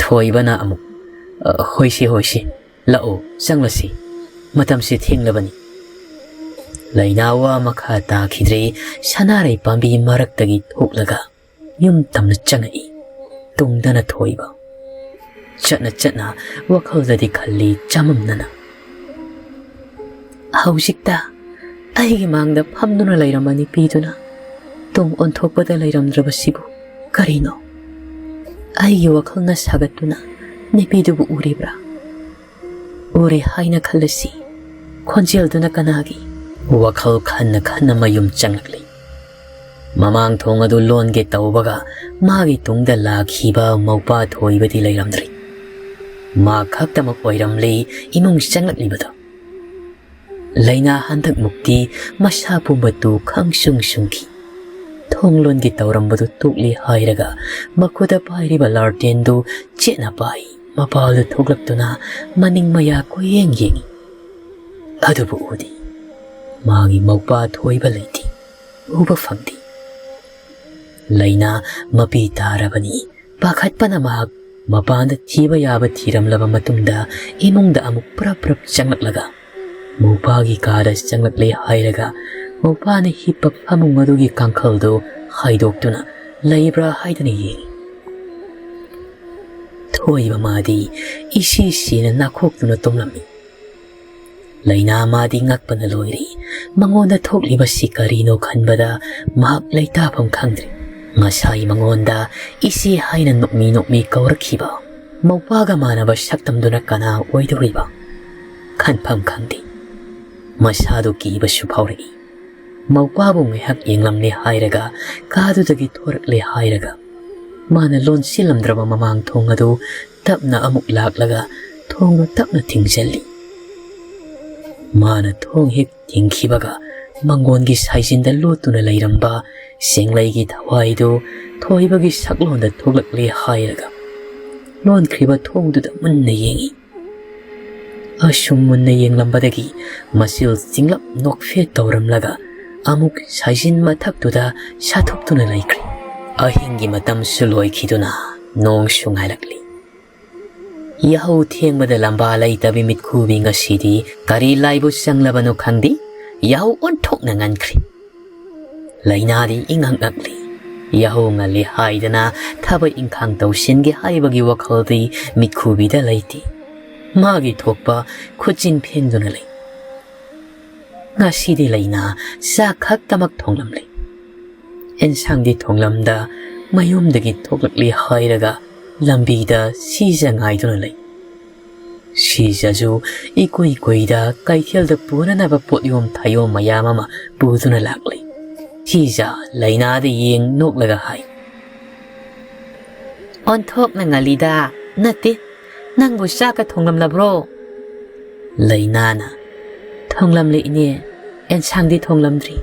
ꯊꯣꯏꯕꯅ ꯑꯃꯨꯛ, "ꯑ, ꯍꯣꯏꯁꯦ, ꯍꯣꯏꯁꯦ, ꯂꯥꯛꯑꯣ, ꯆꯪꯂꯁꯤ, ꯃꯇꯝꯁꯦ ꯊꯦꯡꯂꯕꯅꯤ꯫" ꯂꯩꯅꯥ ꯋꯥ ꯃꯈꯥ ꯇꯥꯈꯤꯗ꯭ꯔꯦ, ꯁꯅꯥꯔꯩ ꯄꯥꯝꯕꯤ ꯃꯔꯛꯇꯒꯤ ꯊꯣꯛꯂꯒ ꯌꯨꯝ ꯇꯝꯅ ꯆꯪꯉꯛꯏ꯫ ꯇꯨꯡꯗꯅ ꯊꯣꯏꯕ꯫ ꯆꯠꯅ ꯆꯠꯅ ꯋꯥꯈꯜꯗꯗꯤ ꯈꯜꯂꯤ ꯆꯃꯝꯅꯅ, "ꯍꯧꯖꯤꯛꯇ ꯑꯩꯒꯤ ꯃꯥꯡꯗ ꯐꯝꯗꯨꯅ ꯂꯩꯔꯝꯕ ꯅꯨꯄꯤꯗꯨꯅ ꯇꯨꯡ ꯑꯣꯟꯊꯣꯛꯄꯗ ꯂꯩꯔꯝꯗ꯭ꯔꯕꯁꯤꯕꯨ ꯀꯔꯤꯅꯣ? ꯑꯩꯒꯤ ꯋꯥꯈꯜꯅ ꯁꯥꯒꯠꯇꯨꯅ ꯅꯨꯄꯤꯗꯨꯕꯨ ꯎꯔꯤꯕ꯭ꯔꯥ? ꯎꯔꯦ ꯍꯥꯏꯅ ꯈꯜꯂꯁꯤ, ꯈꯣꯟꯖꯦꯜꯗꯨꯅ ꯀꯅꯥꯒꯤ?" ꯋꯥꯈꯜ ꯈꯟꯅ ꯈꯟꯅ ꯃꯌꯨꯝ ꯆꯪꯂꯛꯂꯤ꯫ ꯃꯃꯥꯡ ꯊꯣꯡ ꯑꯗꯨ ꯂꯣꯟꯒꯦ ꯇꯧꯕꯒ ꯃꯥꯒꯤ ꯇꯨꯡꯗ ꯂꯥꯛꯈꯤꯕ ꯃꯧꯄꯥ ꯊꯣꯏꯕꯗꯤ ꯂꯩꯔꯝꯗ꯭ꯔꯤ꯫ ꯃꯥ ꯈꯛꯇꯃꯛ ꯑꯣꯏꯔꯝꯂꯤ ꯏꯃꯨꯡ ꯆꯪꯂꯛꯂꯤꯕꯗꯨ꯫ ꯂꯩꯅꯥ ꯍꯟꯗꯛ ꯃꯨꯛꯇꯤ ꯃꯁꯥ ꯄꯨꯝꯕꯗꯨ ꯈꯪꯁꯨꯡ ꯁꯨꯡꯈꯤ꯫ ꯊꯣꯡ ꯂꯣꯟꯒꯦ ꯇꯧꯔꯝꯕꯗꯨ ꯇꯣꯛꯂꯤ ꯍꯥꯏꯔꯒ ꯃꯈꯨꯠꯇ ꯄꯥꯏꯔꯤꯕ ꯂꯥꯔꯇꯦꯟꯗꯨ ꯆꯦꯠꯅ ꯄꯥꯏ꯫ ꯃꯄꯥꯜꯗ ꯊꯣꯛꯂꯛꯇꯨꯅ ꯃꯅꯤꯡ ꯃꯌꯥ ꯀꯣꯏꯌꯦꯡ ꯌꯦꯡꯏ꯫ ꯑꯗꯨꯕꯨ ꯎꯗꯦ꯫ ꯃꯥꯒꯤ ꯃꯧꯄꯥ ꯊꯣꯏꯕ ꯂꯩꯇꯦ꯫ ꯎꯕ ꯐꯪꯗꯦ꯫ ꯂꯩꯅꯥ ꯃꯄꯤ ꯇꯥꯔꯕꯅꯤ꯫ ꯄꯥꯈꯠꯄꯅ ꯃꯍꯥꯛ ꯃꯄꯥꯟꯗ ꯊꯤꯕ ꯌꯥꯕ ꯊꯤꯔꯝꯂꯕ ꯃꯇꯨꯡꯗ ꯏꯃꯨꯡꯗ ꯑꯃꯨꯛ ꯄ꯭ꯔꯞ ꯄ꯭ꯔꯞ ꯆꯪꯂꯛꯂꯒ ꯃꯧꯄꯥꯒꯤ ꯀꯥꯗ ꯆꯪꯂꯛꯂꯦ ꯍꯥꯏꯔꯒ ꯃꯧꯄꯥꯅ ꯍꯤꯞꯄ ꯐꯃꯨꯡ ꯑꯗꯨꯒꯤ ꯀꯥꯡꯈꯜꯗꯨ ꯍꯥꯏꯗꯣꯛꯇꯨꯅ ꯂꯩꯕ꯭ꯔꯥ ꯍꯥꯏꯗꯨꯅ ꯌꯦꯡꯏ꯫ ꯍꯣꯏꯕ, ꯃꯥꯗꯤ ꯏꯁꯤ ꯁꯤꯅ ꯅꯥꯈꯣꯛꯇꯨꯅ ꯇꯨꯝꯂꯝꯃꯤ꯫ ꯂꯩꯅꯥ ꯃꯥꯗꯤ ꯉꯛꯄꯅ ꯂꯣꯏꯔꯤ꯫ ꯃꯉꯣꯟꯗ ꯊꯣꯛꯂꯤꯕꯁꯤ ꯀꯔꯤꯅꯣ ꯈꯟꯕꯗ ꯃꯍꯥꯛ ꯂꯩꯇꯥꯐꯝ ꯈꯪꯗ꯭ꯔꯤ꯫ ꯉꯁꯥꯏ ꯃꯉꯣꯟꯗ ꯏꯆꯦ ꯍꯥꯏꯅ ꯅꯣꯛꯃꯤ ꯅꯣꯛꯃꯤ ꯀꯧꯔꯛꯈꯤꯕ ꯃꯧꯄꯥꯒ ꯃꯥꯟꯅꯕ ꯁꯛꯇꯝꯗꯨꯅ ꯀꯅꯥ ꯑꯣꯏꯗꯧꯔꯤꯕ? ꯈꯟꯐꯝ ꯈꯪꯗꯦ꯫ ꯃꯁꯥꯗꯨ ꯀꯤꯕꯁꯨ ꯐꯥꯎꯔꯛꯏ꯫ ꯃꯧꯄꯥꯕꯨ ꯉꯥꯏꯍꯥꯛ ꯌꯦꯡꯂꯝꯂꯦ ꯍꯥꯏꯔꯒ, ꯀꯥꯗꯨꯗꯒꯤ ꯊꯣꯔꯛꯂꯦ ꯍꯥꯏꯔꯒ, ꯃꯥꯅ ꯂꯣꯟꯁꯤꯜꯂꯝꯗ꯭ꯔꯕ ꯃꯃꯥꯡ ꯊꯣꯡ ꯑꯗꯨ ꯇꯞꯅ ꯑꯃꯨꯛ ꯂꯥꯛꯂꯒ ꯊꯣꯡꯗꯨ ꯇꯞꯅ ꯊꯤꯡꯖꯤꯜꯂꯤ꯫ ꯃꯥꯅ ꯊꯣꯡ ꯍꯦꯛ ꯊꯤꯡꯈꯤꯕꯒ, ꯃꯪꯒꯣꯟꯒꯤ ꯁꯥꯏꯖꯤꯟꯗ ꯂꯣꯠꯇꯨꯅ ꯂꯩꯔꯝꯕ ꯆꯦꯡꯂꯩꯒꯤ ꯊꯋꯥꯏꯗꯨ ꯊꯣꯏꯕꯒꯤ ꯁꯛꯂꯣꯟꯗ ꯊꯣꯛꯂꯛꯂꯦ ꯍꯥꯏꯔꯒ, ꯂꯣꯟꯈ꯭ꯔꯤꯕ ꯊꯣꯡꯗꯨꯗ ꯃꯨꯟꯅ ꯌꯦꯡꯏ꯫ ꯑꯁꯨꯝ ꯃꯨꯟꯅ ꯌꯦꯡꯂꯝꯕꯗꯒꯤ ꯃꯆꯤꯜ ꯆꯤꯡꯂꯞ ꯅꯣꯛꯐꯦꯠ ꯇꯧꯔꯝꯂꯒ ꯑꯃꯨꯛ ꯁꯥꯏꯖꯤꯟ ꯃꯊꯛꯇꯨꯗ ꯁꯥꯊꯣꯛꯇꯨꯅ ꯂꯩꯈ꯭ꯔꯦ꯫ ꯑꯍꯤꯡꯒꯤ ꯃꯇꯝꯁꯨ ꯂꯣꯏꯈꯤꯗꯨꯅ ꯅꯣꯡꯁꯨ ꯉꯥꯏꯔꯛꯂꯤ꯫ ꯌꯥꯍꯧ ꯊꯦꯡꯕꯗ ꯂꯝꯕꯥ ꯂꯩꯇꯕꯤ ꯃꯤꯠꯈꯨꯕꯤ ꯉꯁꯤꯗꯤ ꯀꯔꯤ ꯂꯥꯏꯕꯨ ꯆꯪꯂꯕꯅꯣ ꯈꯪꯗꯦ, ꯌꯥꯍꯧ ꯑꯣꯟꯊꯣꯛꯅ ꯉꯟꯈ꯭ꯔꯦ꯫ ꯂꯩꯅꯥꯗꯤ ꯏꯉꯛ ꯉꯛꯂꯤ꯫ ꯌꯥꯍꯧ ꯉꯜꯂꯤ ꯍꯥꯏꯗꯅ ꯊꯕꯛ ꯏꯪꯈꯥꯡ ꯇꯧꯁꯤꯟꯒꯦ ꯍꯥꯏꯕꯒꯤ ꯋꯥꯈꯜꯗꯤ ꯃꯤꯠꯈꯨꯕꯤꯗ ꯂꯩꯇꯦ꯫ ꯃꯥꯒꯤ ꯊꯣꯛꯄ ꯈꯨꯠꯆꯤꯟ ꯐꯦꯡꯗꯨꯅ ꯂꯩ꯫ ꯉꯁꯤꯗꯤ ꯂꯩꯅꯥ ꯆꯥꯛ ꯈꯛꯇꯃꯛ ꯊꯣꯡꯂꯝꯂꯦ꯫ ꯑꯦꯟꯁꯥꯡꯗꯤ ꯊꯣꯡꯂꯝꯗ ꯃꯌꯨꯝꯗꯒꯤ ꯊꯣꯛꯂꯛꯂꯤ ꯍꯥꯏꯔꯒ ꯂꯝꯕꯤꯗ ꯁꯤꯖ ꯉꯥꯏꯗꯨꯅ ꯂꯩ꯫ ꯁꯤꯖꯁꯨ ꯏꯀꯨꯏ ꯀꯨꯏꯗ ꯀꯩꯊꯦꯜꯗ ꯄꯨꯅꯅꯕ ꯄꯣꯠꯌꯣꯝ ꯊꯥꯌꯣꯝ ꯃꯌꯥꯝ ꯑꯃ ꯄꯨꯗꯨꯅ ꯂꯥꯛꯂꯤ꯫ ꯁꯤꯖ ꯂꯩꯅꯥꯗ ꯌꯦꯡ ꯅꯣꯛꯂꯒ ꯍꯥꯏ, "ꯑꯣꯟꯊꯣꯛꯅ ꯉꯜꯂꯤꯗ, ꯅꯠꯇꯦ, ꯅꯪꯕꯨ ꯆꯥꯛꯀ ꯊꯣꯡꯂꯝꯂꯕ꯭ꯔꯣ?" ꯂꯩꯅꯥꯅ, "ꯊꯣꯡꯂꯝꯂꯦ ꯏꯅꯦ, ꯑꯦꯟꯁꯥꯡꯗꯤ ꯊꯣꯡꯂꯝꯗ꯭ꯔꯤ꯫"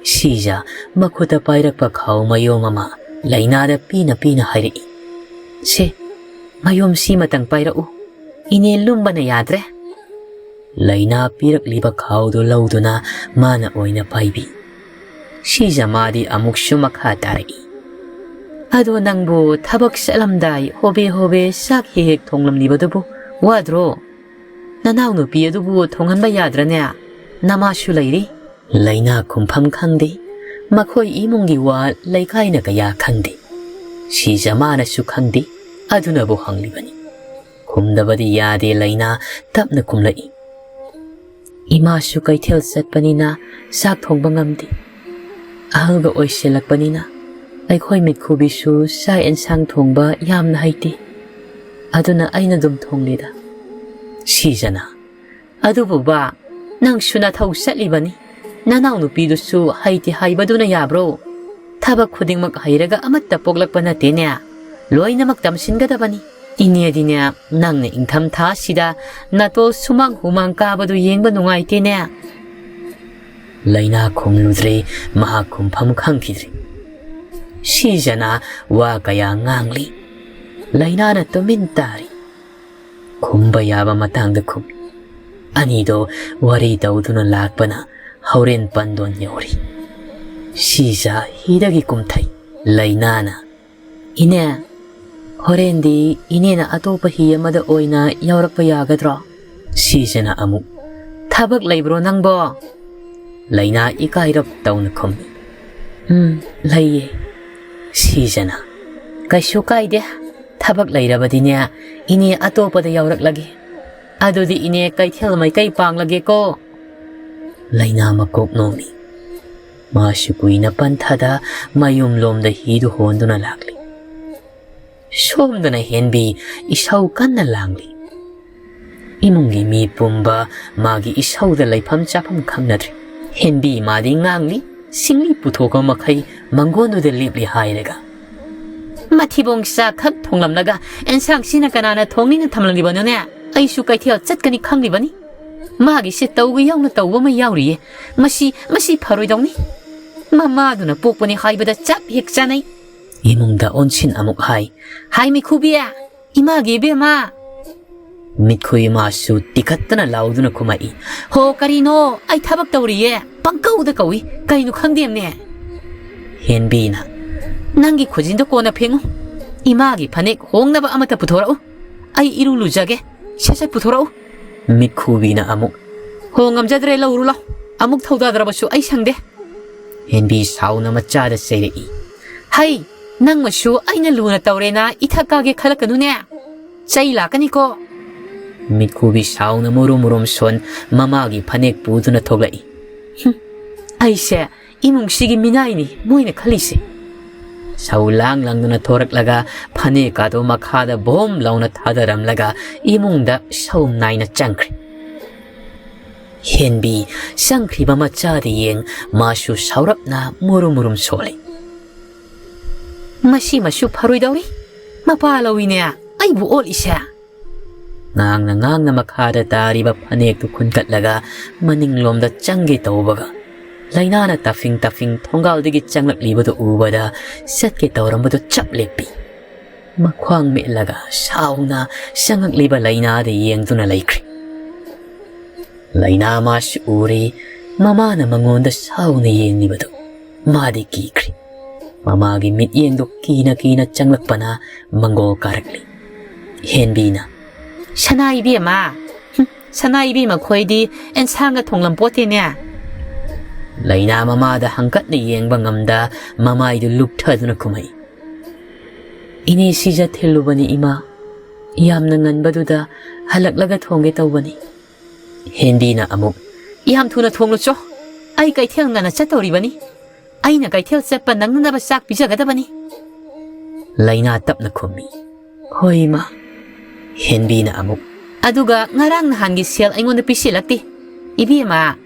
ꯁꯤꯖ ꯃꯈꯨꯠꯇ ꯄꯥꯏꯔꯛꯄ ꯈꯥꯎ ꯃꯌꯣꯝ ꯑꯃ ꯂꯩꯅꯥꯗ ꯄꯤꯅ ꯄꯤꯅ ꯍꯥꯏꯔꯛꯏ, "ꯁꯦ, ꯃꯌꯣꯝ ꯁꯤꯃꯇꯪ ꯄꯥꯏꯔꯛꯎ, ꯏꯅꯦ ꯂꯨꯝꯕꯅ ꯌꯥꯗ꯭ꯔꯦ꯫" ꯂꯩꯅꯥ ꯄꯤꯔꯛꯂꯤꯕ ꯈꯥꯎꯗꯨ ꯂꯧꯗꯨꯅ ꯃꯥꯅ ꯑꯣꯏꯅ ꯄꯥꯏꯕꯤ꯫ ꯁꯤꯖ ꯃꯥꯗꯤ ꯑꯃꯨꯛꯁꯨ ꯃꯈꯥ ꯇꯥꯔꯛꯏ, "ꯑꯗꯣ ꯅꯪꯕꯨ ꯊꯕꯛ ꯆꯠꯂꯝꯗꯥꯏ ꯍꯣꯕꯦ ꯍꯣꯕꯦ ꯆꯥꯛ ꯍꯦꯛ ꯍꯦꯛ ꯊꯣꯡꯂꯝꯂꯤꯕꯗꯨꯕꯨ ꯋꯥꯗ꯭ꯔꯣ? ꯅꯅꯥꯎꯅꯨꯄꯤ ꯑꯗꯨꯕꯨ ꯊꯣꯡꯍꯟꯕ ꯌꯥꯗ꯭ꯔꯅꯦ? ꯅꯃꯥꯁꯨ ꯂꯩꯔꯤ꯫" ꯂꯩꯅꯥ ꯈꯨꯝꯐꯝ ꯈꯪꯗꯦ꯫ ꯃꯈꯣꯏ ꯏꯃꯨꯡꯒꯤ ꯋꯥ ꯂꯩꯀꯥꯏꯅ ꯀꯌꯥ ꯈꯪꯗꯦ꯫ ꯁꯤꯖ ꯃꯥꯅꯁꯨ ꯈꯪꯗꯦ, ꯑꯗꯨꯅꯕꯨ ꯍꯪꯂꯤꯕꯅꯤ꯫ ꯈꯨꯝꯗꯕꯗꯤ ꯌꯥꯗꯦ ꯂꯩꯅꯥ ꯇꯞꯅ ꯈꯨꯝꯂꯛꯏ꯫ ꯏꯃꯥꯁꯨ ꯀꯩꯊꯦꯜ ꯆꯠꯄꯅꯤꯅ ꯆꯥꯛ ꯊꯣꯡꯕ ꯉꯝꯗꯦ꯫ ꯑꯍꯜꯒ ꯑꯣꯏꯁꯤꯜꯂꯛꯄꯅꯤꯅ ꯑꯩꯈꯣꯏ ꯃꯤꯠꯈꯨꯕꯤꯁꯨ ꯆꯥꯛ ꯑꯦꯟꯁꯥꯡ ꯊꯣꯡꯕ ꯌꯥꯝꯅ ꯍꯩꯇꯦ꯫ ꯑꯗꯨꯅ ꯑꯩꯅ ꯑꯗꯨꯝ ꯊꯣꯡꯂꯤꯗ꯫ ꯁꯤꯖꯅ, ꯑꯗꯨꯕꯨꯕ, ꯅꯪꯁꯨ ꯅꯊꯧ ꯆꯠꯂꯤꯕꯅꯤ꯫ ꯅꯅꯥꯎꯅꯨꯄꯤꯗꯨꯁꯨ ꯍꯩꯇꯦ ꯍꯥꯏꯕꯗꯨꯅ ꯌꯥꯕ꯭ꯔꯣ? ꯊꯕꯛ ꯈꯨꯗꯤꯡꯃꯛ ꯍꯩꯔꯒ ꯑꯃꯠꯇ ꯄꯣꯛꯂꯛꯄ ꯅꯠꯇꯦꯅꯦ꯫ ꯂꯣꯏꯅꯃꯛ ꯇꯝꯁꯤꯟꯒꯗꯕꯅꯤ꯫ ꯏꯅꯦꯗꯤꯅꯦ, ꯅꯪꯅ ꯏꯪꯊꯝ ꯊꯥꯁꯤꯗ ꯅꯇꯣꯜ ꯁꯨꯃꯥꯡ ꯍꯨꯃꯥꯡ ꯀꯥꯕꯗꯨ ꯌꯦꯡꯕ ꯅꯨꯡꯉꯥꯏꯇꯦꯅꯦ꯫ ꯂꯩꯅꯥ ꯈꯨꯝꯂꯨꯗ꯭ꯔꯦ, ꯃꯍꯥꯛ ꯈꯨꯝꯐꯝ ꯈꯪꯈꯤꯗ꯭ꯔꯦ꯫ ꯁꯤꯖꯅ ꯋꯥ ꯀꯌꯥ ꯉꯥꯡꯂꯤ꯫ ꯂꯩꯅꯥꯅ ꯇꯨꯃꯤꯟ ꯇꯥꯔꯤ꯫ ꯈꯨꯝꯕ ꯌꯥꯕ ꯃꯇꯥꯡꯗ ꯈꯨꯝꯃꯤ꯫ ꯑꯅꯤꯗꯣ ꯋꯥꯔꯤ ꯇꯧꯗꯨꯅ ꯂꯥꯛꯄꯅ ꯍꯣꯔꯦꯟ ꯄꯟꯗꯣꯟ ꯌꯧꯔꯤ꯫ ꯁꯤꯖ ꯍꯤꯗꯒꯤ ꯀꯨꯝꯊꯩ꯫ ꯂꯩꯅꯥꯅ, "ꯏꯅꯦ, ꯍꯣꯔꯦꯟꯗꯤ ꯏꯅꯦꯅ ꯑꯇꯣꯞꯄ ꯍꯤ ꯑꯃꯗ ꯑꯣꯏꯅ ꯌꯥꯎꯔꯛꯄ ꯌꯥꯒꯗ꯭ꯔꯣ?" ꯁꯤꯖꯅ ꯑꯃꯨꯛ, "ꯊꯕꯛ ꯂꯩꯕ꯭ꯔꯣ ꯅꯪꯕꯣ?" ꯂꯩꯅꯥ ꯏꯀꯥꯏꯔꯞ ꯇꯧꯅ ꯈꯨꯝꯃꯤ꯫ "ꯎꯝ, ꯂꯩꯌꯦ꯫" ꯁꯤꯖꯅ, "ꯀꯩꯁꯨ ꯀꯥꯏꯗꯦ꯫ ꯊꯕꯛ ꯂꯩꯔꯕꯗꯤꯅꯦ, ꯏꯅꯦ ꯑꯇꯣꯞꯄꯗ ꯌꯥꯎꯔꯛꯂꯒꯦ꯫ ꯑꯗꯨꯗꯤ ꯏꯅꯦ ꯀꯩꯊꯦꯜ ꯃꯥꯏꯀꯩ ꯄꯥꯡꯂꯒꯦꯀꯣ꯫" ꯂꯩꯅꯥ ꯃꯀꯣꯛ ꯅꯣꯝꯃꯤ꯫ ꯃꯥꯁꯨ ꯀꯨꯏꯅ ꯄꯟꯊꯗ ꯃꯌꯨꯝꯂꯣꯝꯗ ꯍꯤꯗꯨ ꯍꯣꯟꯗꯨꯅ ꯂꯥꯛꯂꯤ꯫ ꯁꯣꯝꯗꯅ ꯍꯦꯟꯕꯤ ꯏꯁꯧ ꯀꯟꯅ ꯂꯥꯡꯂꯤ꯫ ꯏꯃꯨꯡꯒꯤ ꯃꯤ ꯄꯨꯝꯕ ꯃꯥꯒꯤ ꯏꯁꯧꯗ ꯂꯩꯐꯝ ꯆꯥꯐꯝ ꯈꯪꯅꯗ꯭ꯔꯦ꯫ ꯍꯦꯟꯕꯤ ꯃꯥꯗꯤ ꯉꯥꯡꯂꯤ, ꯁꯤꯡꯂꯤ ꯄꯨꯊꯣꯛꯄ ꯃꯈꯩ ꯃꯪꯒꯣꯟꯗꯨꯗ ꯂꯦꯞꯂꯤ ꯍꯥꯏꯔꯒ, "ꯃꯊꯤꯕꯣꯡ ꯆꯥꯛ ꯈꯛ ꯊꯣꯡꯂꯝꯂꯒ ꯑꯦꯟꯁꯥꯡꯁꯤꯅ ꯀꯅꯥꯅ ꯊꯣꯡꯅꯤꯅ ꯊꯝꯂꯝꯂꯤꯕꯅꯣꯅꯦ? ꯑꯩꯁꯨ ꯀꯩꯊꯦꯜ ꯆꯠꯀꯅꯤ ꯈꯪꯂꯤꯕꯅꯤ꯫ ꯃꯥꯒꯤꯁꯦ ꯇꯧꯕ ꯌꯥꯎꯅ ꯇꯧꯕ ꯑꯃ ꯌꯥꯎꯔꯤꯌꯦ꯫ ꯃꯁꯤ, ꯃꯁꯤ ꯐꯔꯣꯏꯗꯧꯅꯤ꯫ ꯃꯃꯥꯗꯨꯅ ꯄꯣꯛꯄꯅꯤ ꯍꯥꯏꯕꯗ ꯆꯞ ꯍꯦꯛ ꯆꯥꯅꯩ꯫" ꯏꯃꯨꯡꯗ ꯑꯣꯟꯁꯤꯟ ꯑꯃꯨꯛ ꯍꯥꯏ, "ꯍꯥꯏ ꯃꯤꯈꯨꯕꯤ, ꯏꯃꯥꯒꯤ ꯏꯕꯦꯝꯃ!" ꯃꯤꯠꯈꯨ ꯏꯃꯥꯁꯨ ꯇꯤꯈꯠꯇꯅ ꯂꯥꯎꯗꯨꯅ ꯈꯨꯝꯃꯛꯏ, "ꯍꯣ, ꯀꯔꯤꯅꯣ? ꯑꯩ ꯊꯕꯛ ꯇꯧꯔꯤꯌꯦ꯫ ꯄꯪꯀꯧꯗ ꯀꯧꯏ꯫ ꯀꯩꯅꯣ ꯈꯪꯗꯦꯝꯅꯦ꯫" ꯍꯦꯟꯕꯤꯅ, "ꯅꯪꯒꯤ ꯈꯨꯖꯤꯟꯗꯣ ꯀꯣꯟꯅ ꯐꯦꯡꯉꯨ꯫ ꯏꯃꯥꯒꯤ ꯐꯅꯦꯛ ꯍꯣꯡꯅꯕ ꯑꯃꯠꯇ ꯄꯨꯊꯣꯔꯛꯎ꯫ ꯑꯩ ꯏꯔꯨ ꯂꯨꯖꯒꯦ꯫ ꯁꯠ ꯁꯠ ꯄꯨꯊꯣꯔꯛꯎ꯫" ꯃꯤꯠꯈꯨꯕꯤꯅ ꯑꯃꯨꯛ, "ꯍꯣ, ꯉꯝꯖꯗ꯭ꯔꯦ, ꯂꯧꯔꯨ ꯂꯥꯎ꯫ ꯑꯃꯨꯛ ꯊꯧꯗꯥꯗ꯭ꯔꯕꯁꯨ ꯑꯩ ꯁꯪꯗꯦ꯫" ꯍꯦꯟꯕꯤ ꯁꯥꯎꯅ ꯃꯆꯥꯗ ꯆꯩꯔꯛꯏ, "ꯍꯩ, ꯅꯪꯃꯁꯨ ꯑꯩꯅ ꯂꯨꯅ ꯇꯧꯔꯦꯅ ꯏꯊꯛ ꯀꯥꯒꯦ ꯈꯜꯂꯛꯀꯅꯨꯅꯦ꯫ ꯆꯩ ꯂꯥꯛꯀꯅꯤꯀꯣ꯫ ꯃꯤꯠꯈꯨꯕꯤ ꯁꯥꯎꯅ ꯃꯨꯔꯨꯝ ꯃꯨꯔꯨꯝ ꯁꯣꯟ ꯃꯃꯥꯒꯤ ꯐꯅꯦꯛ ꯄꯨꯗꯨꯅ ꯊꯣꯛꯂꯛꯏ꯫ "ꯍꯨꯝ, ꯑꯩꯁꯦ ꯏꯃꯨꯡꯁꯤꯒꯤ ꯃꯤꯅꯥꯏꯅꯤ ꯃꯣꯏꯅ ꯈꯜꯂꯤꯁꯦ"꯫ ꯁꯧ ꯂꯥꯡ ꯂꯥꯡꯗꯨꯅ ꯊꯣꯔꯛꯂꯒ ꯐꯅꯦꯛ ꯑꯗꯨ ꯃꯈꯥꯗ ꯚꯣꯝ ꯂꯥꯎꯅ ꯊꯥꯗꯔꯝꯂꯒ ꯏꯃꯨꯡꯗ ꯁꯧ ꯅꯥꯏꯅ ꯆꯪꯈ꯭ꯔꯦ꯫ ꯍꯦꯟꯕꯤ ꯆꯪꯈ꯭ꯔꯤꯕ ꯃꯆꯥꯗ ꯌꯦꯡ ꯃꯥꯁꯨ ꯁꯥꯎꯔꯞꯅ ꯃꯨꯔꯨꯝ ꯃꯨꯔꯨꯝ ꯁꯣꯜꯂꯤ꯫ "ꯃꯁꯤꯃꯁꯨ ꯐꯔꯣꯏꯗꯧꯔꯤ꯫ ꯃꯄꯥ ꯂꯧꯏꯅꯦ ꯑꯩꯕꯨ ꯑꯣꯠꯂꯤꯁꯦ"꯫ ꯉꯥꯡꯅ ꯉꯥꯡꯅ ꯃꯈꯥꯗ ꯇꯥꯔꯤꯕ ꯐꯅꯦꯛꯇꯨ ꯈꯨꯟꯒꯠꯂꯒ ꯃꯅꯤꯡꯂꯣꯝꯗ ꯆꯪꯒꯦ ꯇꯧꯕꯒ, ꯂꯩꯅꯥꯅ ꯇꯥꯐꯤꯡ ꯇꯥꯐꯤꯡ ꯊꯣꯡꯒꯥꯜꯗꯒꯤ ꯆꯪꯂꯛꯂꯤꯕꯗꯨ ꯎꯕꯗ ꯆꯠꯀꯦ ꯇꯧꯔꯝꯕꯗꯨ ꯆꯞ ꯂꯦꯞꯄꯤ꯫ ꯃꯈ꯭ꯋꯥꯡ ꯃꯦꯠꯂꯒ ꯁꯥꯎꯅ ꯆꯪꯂꯛꯂꯤꯕ ꯂꯩꯅꯥꯗ ꯌꯦꯡꯗꯨꯅ ꯂꯩꯈ꯭ꯔꯦ꯫ ꯂꯩꯅꯥ ꯃꯥꯁꯨ ꯎꯔꯤ, ꯃꯃꯥꯅ ꯃꯉꯣꯟꯗ ꯁꯥꯎꯅ ꯌꯦꯡꯂꯤꯕꯗꯨ꯫ ꯃꯥꯗꯤ ꯀꯤꯈ꯭ꯔꯦ꯫ ꯃꯃꯥꯒꯤ ꯃꯤꯠꯌꯦꯡꯗꯨ ꯀꯤꯅ ꯀꯤꯅ ꯆꯪꯂꯛꯄꯅ ꯃꯪꯒꯣꯜ ꯀꯥꯔꯛꯂꯤ꯫ ꯍꯦꯟꯕꯤꯅ, "ꯁꯅꯥ ꯏꯕꯦꯝꯃ, ꯍꯨꯝ, ꯁꯅꯥ ꯏꯕꯦꯝꯃ ꯈꯣꯏꯗꯤ ꯑꯦꯟꯁꯥꯡꯒ ꯊꯣꯡꯂꯝꯄꯣꯠꯇꯦꯅꯦ"꯫ ꯂꯩꯅꯥ ꯃꯃꯥꯗ ꯍꯪꯀꯠꯅ ꯌꯦꯡꯕ ꯉꯝꯗ ꯃꯃꯥꯏꯗꯨ ꯂꯨꯞꯊꯗꯨꯅ ꯈꯨꯝꯃꯛꯏ꯫ "ꯏꯅꯦ ꯁꯤꯖ ꯊꯤꯜꯂꯨꯕꯅꯤ ꯏꯃꯥ꯫ ꯌꯥꯝꯅ ꯉꯟꯕꯗꯨꯗ ꯍꯜꯂꯛꯂꯒ ꯊꯣꯡꯒꯦ ꯇꯧꯕꯅꯤ"꯫ ꯍꯦꯟꯕꯤꯅ ꯑꯃꯨꯛ, "ꯌꯥꯝ ꯊꯨꯅ ꯊꯣꯡꯂꯨꯆꯣ꯫ ꯑꯩ ꯀꯩꯊꯦꯜ ꯉꯟꯅ ꯆꯠꯇꯧꯔꯤꯕꯅꯤ꯫ ꯑꯩꯅ ꯀꯩꯊꯦꯜ ꯆꯠꯄ ꯅꯪꯅꯅꯕ ꯆꯥꯛ ꯄꯤꯖꯒꯗꯕꯅꯤ"꯫ ꯂꯩꯅꯥ ꯇꯞꯅ ꯈꯨꯝꯃꯤ, "ꯍꯣꯏ ꯏꯃꯥ"꯫ ꯍꯦꯟꯕꯤꯅ ꯑꯃꯨꯛ, "ꯑꯗꯨꯒ ꯉꯔꯥꯡ ꯅꯍꯥꯟꯒꯤ ꯁꯦꯜ ꯑꯩꯉꯣꯟꯗ ꯄꯤꯁꯤꯜꯂꯛꯇꯦ꯫ ꯏꯕꯦꯝꯃ,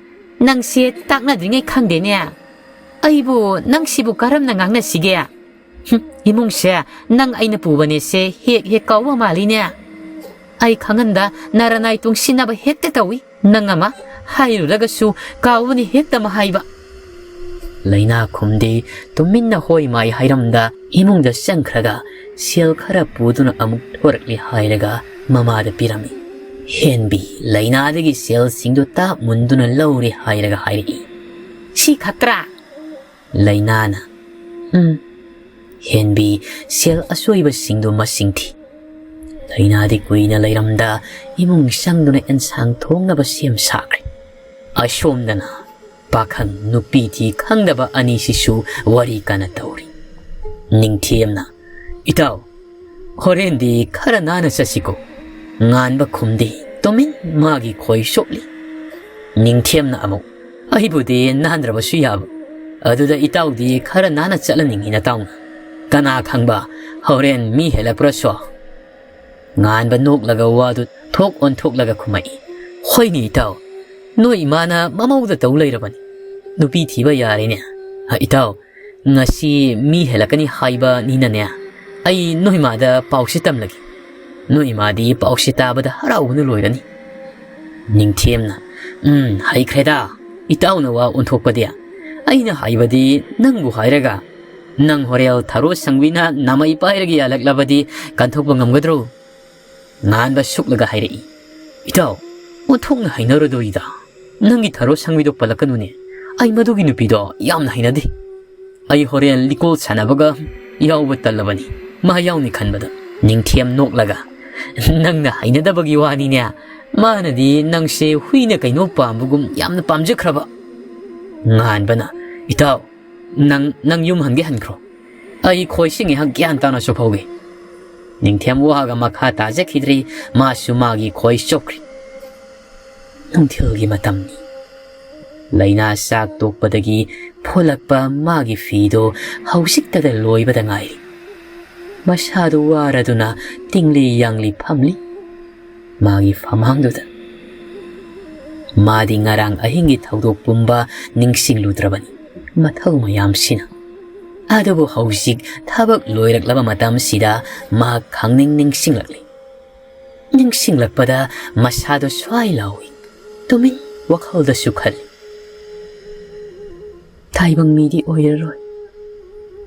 ꯅꯪꯁꯦ ꯇꯥꯛꯅꯗ꯭ꯔꯤꯉꯩ ꯈꯪꯗꯦꯅꯦ꯫ ꯑꯩꯕꯨ ꯅꯪꯁꯤꯕꯨ ꯀꯔꯝꯅ ꯉꯥꯡꯅꯁꯤꯒꯦ? ꯍꯨꯝ, ꯏꯃꯨꯡꯁꯦ ꯅꯪ ꯑꯩꯅ ꯄꯨꯕꯅꯦꯁꯦ ꯍꯦꯛ ꯍꯦꯛ ꯀꯥꯎꯕ ꯃꯥꯜꯂꯤꯅꯦ꯫ ꯑꯩ ꯈꯪꯍꯟꯗ ꯅꯔꯅꯥꯏ ꯇꯨꯡꯁꯤꯟꯅꯕ ꯍꯦꯛꯇ ꯇꯧꯏ꯫ ꯅꯪ ꯑꯃ ꯍꯥꯏꯔꯨꯔꯒꯁꯨ ꯀꯥꯎꯕꯅꯤ ꯍꯦꯛꯇ ꯑꯃ ꯍꯥꯏꯕ"꯫ ꯂꯩꯅꯥ ꯈꯨꯝꯗꯤ ꯇꯨꯃꯤꯟꯅ ꯍꯣꯏ ꯃꯥꯏ ꯍꯥꯏꯔꯝꯗ ꯏꯃꯨꯡꯗ ꯆꯪꯈ꯭ꯔꯒ ꯁꯦꯜ ꯈꯔ ꯄꯨꯗꯨꯅ ꯑꯃꯨꯛ ꯊꯣꯔꯛꯂꯤ ꯍꯥꯏꯔꯒ ꯃꯃꯥꯗ ꯄꯤꯔꯝꯃꯤ꯫ ꯍꯦꯟꯕꯤ ꯂꯩꯅꯥꯗꯒꯤ ꯁꯦꯜꯁꯤꯡꯗꯨ ꯇꯥꯞ ꯃꯨꯟꯗꯨꯅ ꯂꯧꯔꯦ ꯍꯥꯏꯔꯒ ꯍꯥꯏꯔꯛꯏ꯫ "ꯁꯤ ꯈꯛꯇ꯭ꯔꯥ?" ꯂꯩꯅꯥꯅ, "ꯎꯝ"꯫ ꯍꯦꯟꯕꯤ ꯁꯦꯜ ꯑꯁꯣꯏꯕꯁꯤꯡꯗꯨ ꯃꯁꯤꯡ ꯊꯤ꯫ ꯂꯩꯅꯥꯗꯤ ꯀꯨꯏꯅ ꯂꯩꯔꯝꯗ ꯏꯃꯨꯡ ꯆꯪꯗꯨꯅ ꯑꯦꯟꯁꯥꯡ ꯊꯣꯡꯅꯕ ꯁꯦꯝ ꯁꯥꯈ꯭ꯔꯦ꯫ ꯑꯁꯣꯝꯗꯅ ꯄꯥꯈꯪ ꯅꯨꯄꯤ ꯊꯤ ꯈꯪꯗꯕ ꯑꯅꯤꯁꯤꯁꯨ ꯋꯥꯔꯤ ꯀꯟꯅ ꯇꯧꯔꯤ꯫ ꯅꯤꯡꯊꯦꯝꯅ, "ꯏꯇꯥꯎ, ꯍꯣꯔꯦꯟꯗꯤ ꯈꯔ ꯅꯥꯟꯅ ꯆꯠꯁꯤꯀꯣ?" ꯉꯥꯟꯕ ꯈꯨꯝꯗꯦ, ꯇꯨꯃꯤꯟ ꯃꯥꯒꯤ ꯈꯣꯏ ꯆꯣꯞꯂꯤ꯫ ꯅꯤꯡꯊꯦꯝꯅ ꯑꯃꯨꯛ, "ꯑꯩꯕꯨꯗꯤ ꯅꯥꯟꯗ꯭ꯔꯕꯁꯨ ꯌꯥꯕ, ꯑꯗꯨꯗ ꯏꯇꯥꯎꯗꯤ ꯈꯔ ꯅꯥꯟꯅ ꯆꯠꯍꯟꯅꯤꯡꯉꯤ ꯅꯇꯥꯎꯅ꯫ ꯀꯅꯥ ꯈꯪꯕ, ꯍꯣꯔꯦꯟ ꯃꯤ ꯍꯦꯜꯂꯛꯄ꯭ꯔꯁꯨ?" ꯉꯥꯟꯕ ꯅꯣꯛꯂꯒ ꯋꯥꯗꯨ ꯊꯣꯛ ꯑꯣꯟꯊꯣꯛꯂꯒ ꯈꯨꯝꯃꯛꯏ, "ꯍꯣꯏꯅꯦ ꯏꯇꯥꯎ, ꯅꯣꯏ ꯏꯃꯥꯅ ꯃꯃꯧꯗ ꯇꯧ ꯂꯩꯔꯕꯅꯤ꯫ ꯅꯨꯄꯤ ꯊꯤꯕ ꯌꯥꯔꯦꯅꯦ꯫ ꯑ, ꯏꯇꯥꯎ, ꯉꯁꯤ ꯃꯤ ꯍꯦꯜꯂꯛꯀꯅꯤ ꯍꯥꯏꯕꯅꯤꯅꯅꯦ, ꯑꯩ ꯅꯣꯏ ꯃꯥꯗ ꯄꯥꯎꯁꯤ ꯇꯝꯂꯒꯦ꯫ ꯅꯣꯏ ꯃꯥꯗꯤ ꯄꯥꯎꯁꯤ ꯇꯥꯕꯗ ꯍꯔꯥꯎꯕꯅ ꯂꯣꯏꯔꯅꯤ꯫" ꯅꯤꯡꯊꯦꯝꯅ, "ꯎꯝ, ꯍꯩꯈ꯭ꯔꯦꯗ꯫ ꯏꯇꯥꯎꯅ ꯋꯥ ꯑꯣꯟꯊꯣꯛꯄꯗꯤ꯫ ꯑꯩꯅ ꯍꯥꯏꯕꯗꯤ ꯅꯪꯕꯨ ꯍꯥꯏꯔꯒ, ꯅꯪ ꯍꯣꯔꯦꯜ ꯊꯔꯣ ꯁꯪꯕꯤꯅ ꯅꯥꯃꯩ ꯄꯥꯏꯔꯒ ꯌꯥꯜꯂꯛꯂꯕꯗꯤ ꯀꯟꯊꯣꯛꯄ ꯉꯝꯒꯗ꯭ꯔꯣ?" ꯉꯥꯟꯕ ꯁꯨꯛꯂꯒ ꯍꯥꯏꯔꯛꯏ, "ꯏꯇꯥꯎ, ꯑꯣꯟꯊꯣꯛꯅ ꯍꯩꯅꯔꯣꯏꯗꯧꯔꯤꯗ꯫ ꯅꯪꯒꯤ ꯊꯔꯣ ꯁꯪꯕꯤꯗꯣ ꯄꯜꯂꯛꯀꯅꯨꯅꯦ꯫ ꯑꯩ ꯃꯗꯨꯒꯤ ꯅꯨꯄꯤꯗꯣ ꯌꯥꯝꯅ ꯍꯩꯅꯗꯦ꯫ ꯑꯩ ꯍꯣꯔꯦꯟ ꯂꯤꯀꯣꯜ ꯁꯥꯟꯅꯕꯒ ꯌꯥꯎꯕ ꯇꯜꯂꯕꯅꯤ, ꯃꯥ ꯌꯥꯎꯅꯤ ꯈꯟꯕꯗ꯫" ꯅꯤꯡꯊꯦꯝ ꯅꯣꯛꯂꯒ, "ꯅꯪꯅ ꯍꯩꯅꯗꯕꯒꯤ ꯋꯥꯅꯤꯅꯦ꯫ ꯃꯥꯅꯗꯤ ꯅꯪꯁꯦ ꯍꯨꯏꯅ ꯀꯩꯅꯣ ꯄꯥꯝꯕꯒꯨꯝ ꯌꯥꯝꯅ ꯄꯥꯝꯖꯈ꯭ꯔꯕ꯫" ꯉꯥꯟꯕꯅ, "ꯏꯇꯥꯎ, ꯅꯪ, ꯅꯪ ꯌꯨꯝ ꯍꯟꯒꯦ ꯍꯟꯈ꯭ꯔꯣ꯫ ꯑꯩ ꯈꯣꯏꯁꯤ ꯉꯥꯏꯍꯥꯛ ꯒ꯭ꯌꯥꯟ ꯇꯥꯅ ꯆꯨꯞꯍꯧꯒꯦ꯫" ꯅꯤꯡꯊꯦꯝ ꯋꯥꯒ ꯃꯈꯥ ꯇꯥꯖꯈꯤꯗ꯭ꯔꯤ꯫ ꯃꯥꯁꯨ ꯃꯥꯒꯤ ꯈꯣꯏ ꯆꯣꯞꯈ꯭ꯔꯤ꯫ ꯅꯨꯡꯊꯤꯜꯒꯤ ꯃꯇꯝꯅꯤ꯫ ꯂꯩꯅꯥ ꯆꯥꯛ ꯇꯣꯛꯄꯗꯒꯤ ꯐꯣꯂꯛꯄ ꯃꯥꯒꯤ ꯐꯤꯗꯨ ꯍꯧꯖꯤꯛꯇꯗ ꯂꯣꯏꯕꯗ ꯉꯥꯏꯔꯤ꯫ ꯃꯁꯥꯗꯨ ꯋꯥꯔꯗꯨꯅ ꯇꯤꯡꯂꯤ ꯌꯥꯡꯂꯤ ꯐꯝꯂꯤ꯫ ꯃꯥꯒꯤ ꯐꯝꯍꯥꯡꯗꯨꯗ꯫ ꯃꯥꯗꯤ ꯉꯔꯥꯡ ꯑꯍꯤꯡꯒꯤ ꯊꯧꯗꯣꯛ ꯄꯨꯝꯕ ꯅꯤꯡꯁꯤꯡꯂꯨꯗ꯭ꯔꯕꯅꯤ, ꯃꯊꯧ ꯃꯌꯥꯝꯁꯤꯅ꯫ ꯑꯗꯨꯕꯨ ꯍꯧꯖꯤꯛ ꯊꯕꯛ ꯂꯣꯏꯔꯛꯂꯕ ꯃꯇꯝꯁꯤꯗ ꯃꯍꯥꯛ ꯈꯪꯅꯤꯡ ꯅꯤꯡꯁꯤꯡꯂꯛꯂꯤ꯫ ꯅꯤꯡꯁꯤꯡꯂꯛꯄꯗ ꯃꯁꯥꯗꯣ ꯁ꯭ꯋꯥꯏ ꯂꯥꯎꯏ꯫ ꯇꯨꯃꯤꯟ ꯋꯥꯈꯜꯗꯁꯨ ꯈꯜꯂꯤ, "ꯇꯥꯏꯕꯪ ꯃꯤꯗꯤ ꯑꯣꯏꯔꯔꯣꯏ꯫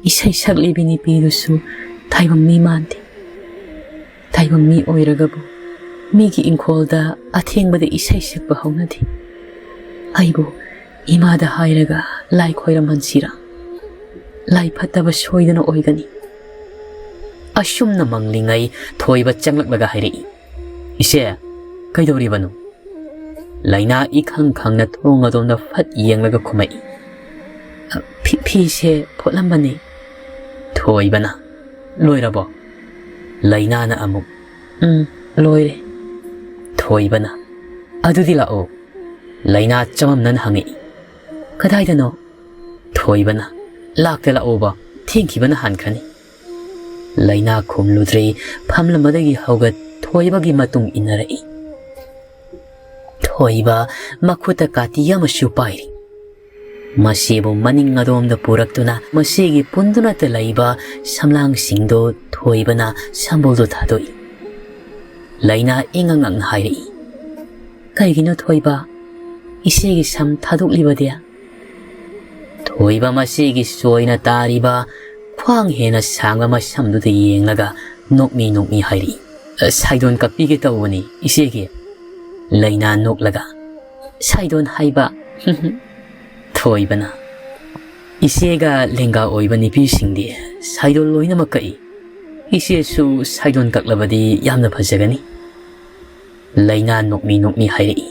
ꯏꯁꯩ ꯁꯛꯂꯤꯕꯤ ꯅꯨꯄꯤꯗꯨꯁꯨ ꯇꯥꯏꯕꯪ ꯃꯤ ꯃꯥꯟꯗꯦ꯫ ꯇꯥꯏꯕꯪ ꯃꯤ ꯑꯣꯏꯔꯒꯕꯨ ꯃꯤꯒꯤ ꯏꯪꯈꯣꯜꯗ ꯑꯊꯦꯡꯕꯗ ꯏꯁꯩ ꯁꯛꯄ ꯍꯧꯅꯗꯦ꯫ ꯑꯩꯕꯨ ꯏꯃꯥꯗ ꯍꯥꯏꯔꯒ ꯂꯥꯏ ꯈꯣꯏꯔꯝꯍꯟꯁꯤꯔꯥ? ꯂꯥꯏ ꯐꯠꯇꯕ ꯁꯣꯏꯗꯅ ꯑꯣꯏꯒꯅꯤ꯫" ꯑꯁꯨꯝꯅ ꯃꯪꯂꯤꯉꯩ ꯊꯣꯏꯕ ꯆꯪꯂꯛꯂꯒ ꯍꯥꯏꯔꯛꯏ, "ꯏꯆꯦ, ꯀꯩꯗꯧꯔꯤꯕꯅꯣ?" ꯂꯩꯅꯥ ꯏꯈꯪ ꯈꯪꯅ ꯊꯣꯡ ꯑꯗꯣꯝꯗ ꯐꯠ ꯌꯦꯡꯂꯒ ꯈꯨꯝꯃꯛꯏ, "ꯐꯤ-, ꯐꯤꯁꯦ ꯐꯣꯠꯂꯝꯕꯅꯤ꯫ ꯊꯨ ꯊꯣꯏꯕꯅ, "ꯂꯣꯏꯔꯕꯣ?" ꯂꯩꯅꯥꯅ ꯑꯃꯨꯛ, "ꯎꯝ, ꯂꯣꯏꯔꯦ꯫" ꯊꯣꯏꯕꯅ, "ꯑꯗꯨꯗꯤ ꯂꯥꯛꯑꯣ꯫" ꯂꯩꯅꯥ ꯆꯃꯝꯅꯅ ꯍꯪꯉꯛꯏ, "ꯀꯗꯥꯏꯗꯅꯣ?" ꯊꯣꯏꯕꯅ, "ꯂꯥꯛꯇ ꯂꯥꯛꯑꯣꯕ, ꯊꯦꯡꯈꯤꯕꯅ ꯍꯥꯟꯈ꯭ꯔꯅꯤ꯫" ꯂꯩꯅꯥ ꯈꯨꯝꯂꯨꯗ꯭ꯔꯦ, ꯐꯝꯂꯝꯕꯗꯒꯤ ꯍꯧꯒꯠ ꯊꯣꯏꯕꯒꯤ ꯃꯇꯨꯡ ꯏꯟꯅꯔꯛꯏ꯫ ꯊꯣꯏꯕ ꯃꯈꯨꯠꯇ ꯀꯥꯇꯤ ꯑꯃꯁꯨ ꯄꯥꯏꯔꯤ꯫ ꯃꯁꯤꯕꯨ ꯃꯅꯤꯡ ꯑꯗꯣꯝꯗ ꯄꯨꯔꯛꯇꯨꯅ ꯃꯁꯤꯒꯤ ꯄꯨꯟꯗꯨꯅꯇ ꯂꯩꯕ ꯁꯝꯂꯥꯡꯁꯤꯡꯗꯨ ꯊꯣꯏꯕꯅ ꯁꯝꯕꯨꯜꯗꯨ ꯊꯥꯗꯣꯛꯏ꯫ ꯂꯩꯅꯥ ꯏꯉꯛ ꯉꯛꯅ ꯍꯥꯏꯔꯛꯏ, "ꯀꯩꯒꯤꯅꯣ ꯊꯣꯏꯕ? ꯏꯆꯦꯒꯤ ꯁꯝ ꯊꯥꯗꯣꯛꯂꯤꯕꯗꯤ?" ꯊꯣꯏꯕ ꯃꯁꯤꯒꯤ ꯆꯣꯏꯅ ꯇꯥꯔꯤꯕ ꯈ꯭ꯋꯥꯡ ꯍꯦꯟꯅ ꯁꯥꯡꯕ ꯃꯁꯝꯗꯨꯗ ꯌꯦꯡꯂꯒ ꯅꯣꯛꯃꯤ ꯅꯣꯛꯃꯤ ꯍꯥꯏꯔꯛꯏ, "ꯁꯥꯏꯗꯣꯟ ꯀꯛꯄꯤꯒꯦ ꯇꯧꯕꯅꯤ ꯏꯆꯦꯒꯤ꯫" ꯂꯩꯅꯥ ꯅꯣꯛꯂꯒ, "ꯁꯥꯏꯗꯣꯟ ꯍꯥꯏꯕ?" ꯊꯣꯏꯕꯅ, "ꯏꯆꯦꯒ ꯂꯦꯡꯒꯥ ꯑꯣꯏꯕ ꯅꯨꯄꯤꯁꯤꯡꯗꯤ ꯁꯥꯏꯗꯣꯟ ꯂꯣꯏꯅꯃꯛ ꯀꯛꯏ꯫ ꯏꯆꯦꯁꯨ ꯁꯥꯏꯗꯣꯟ ꯀꯛꯂꯕꯗꯤ ꯌꯥꯝꯅ ꯐꯖꯒꯅꯤ꯫" ꯂꯩꯅꯥ ꯅꯣꯛꯃꯤ ꯅꯣꯛꯃꯤ ꯍꯥꯏꯔꯛꯏ,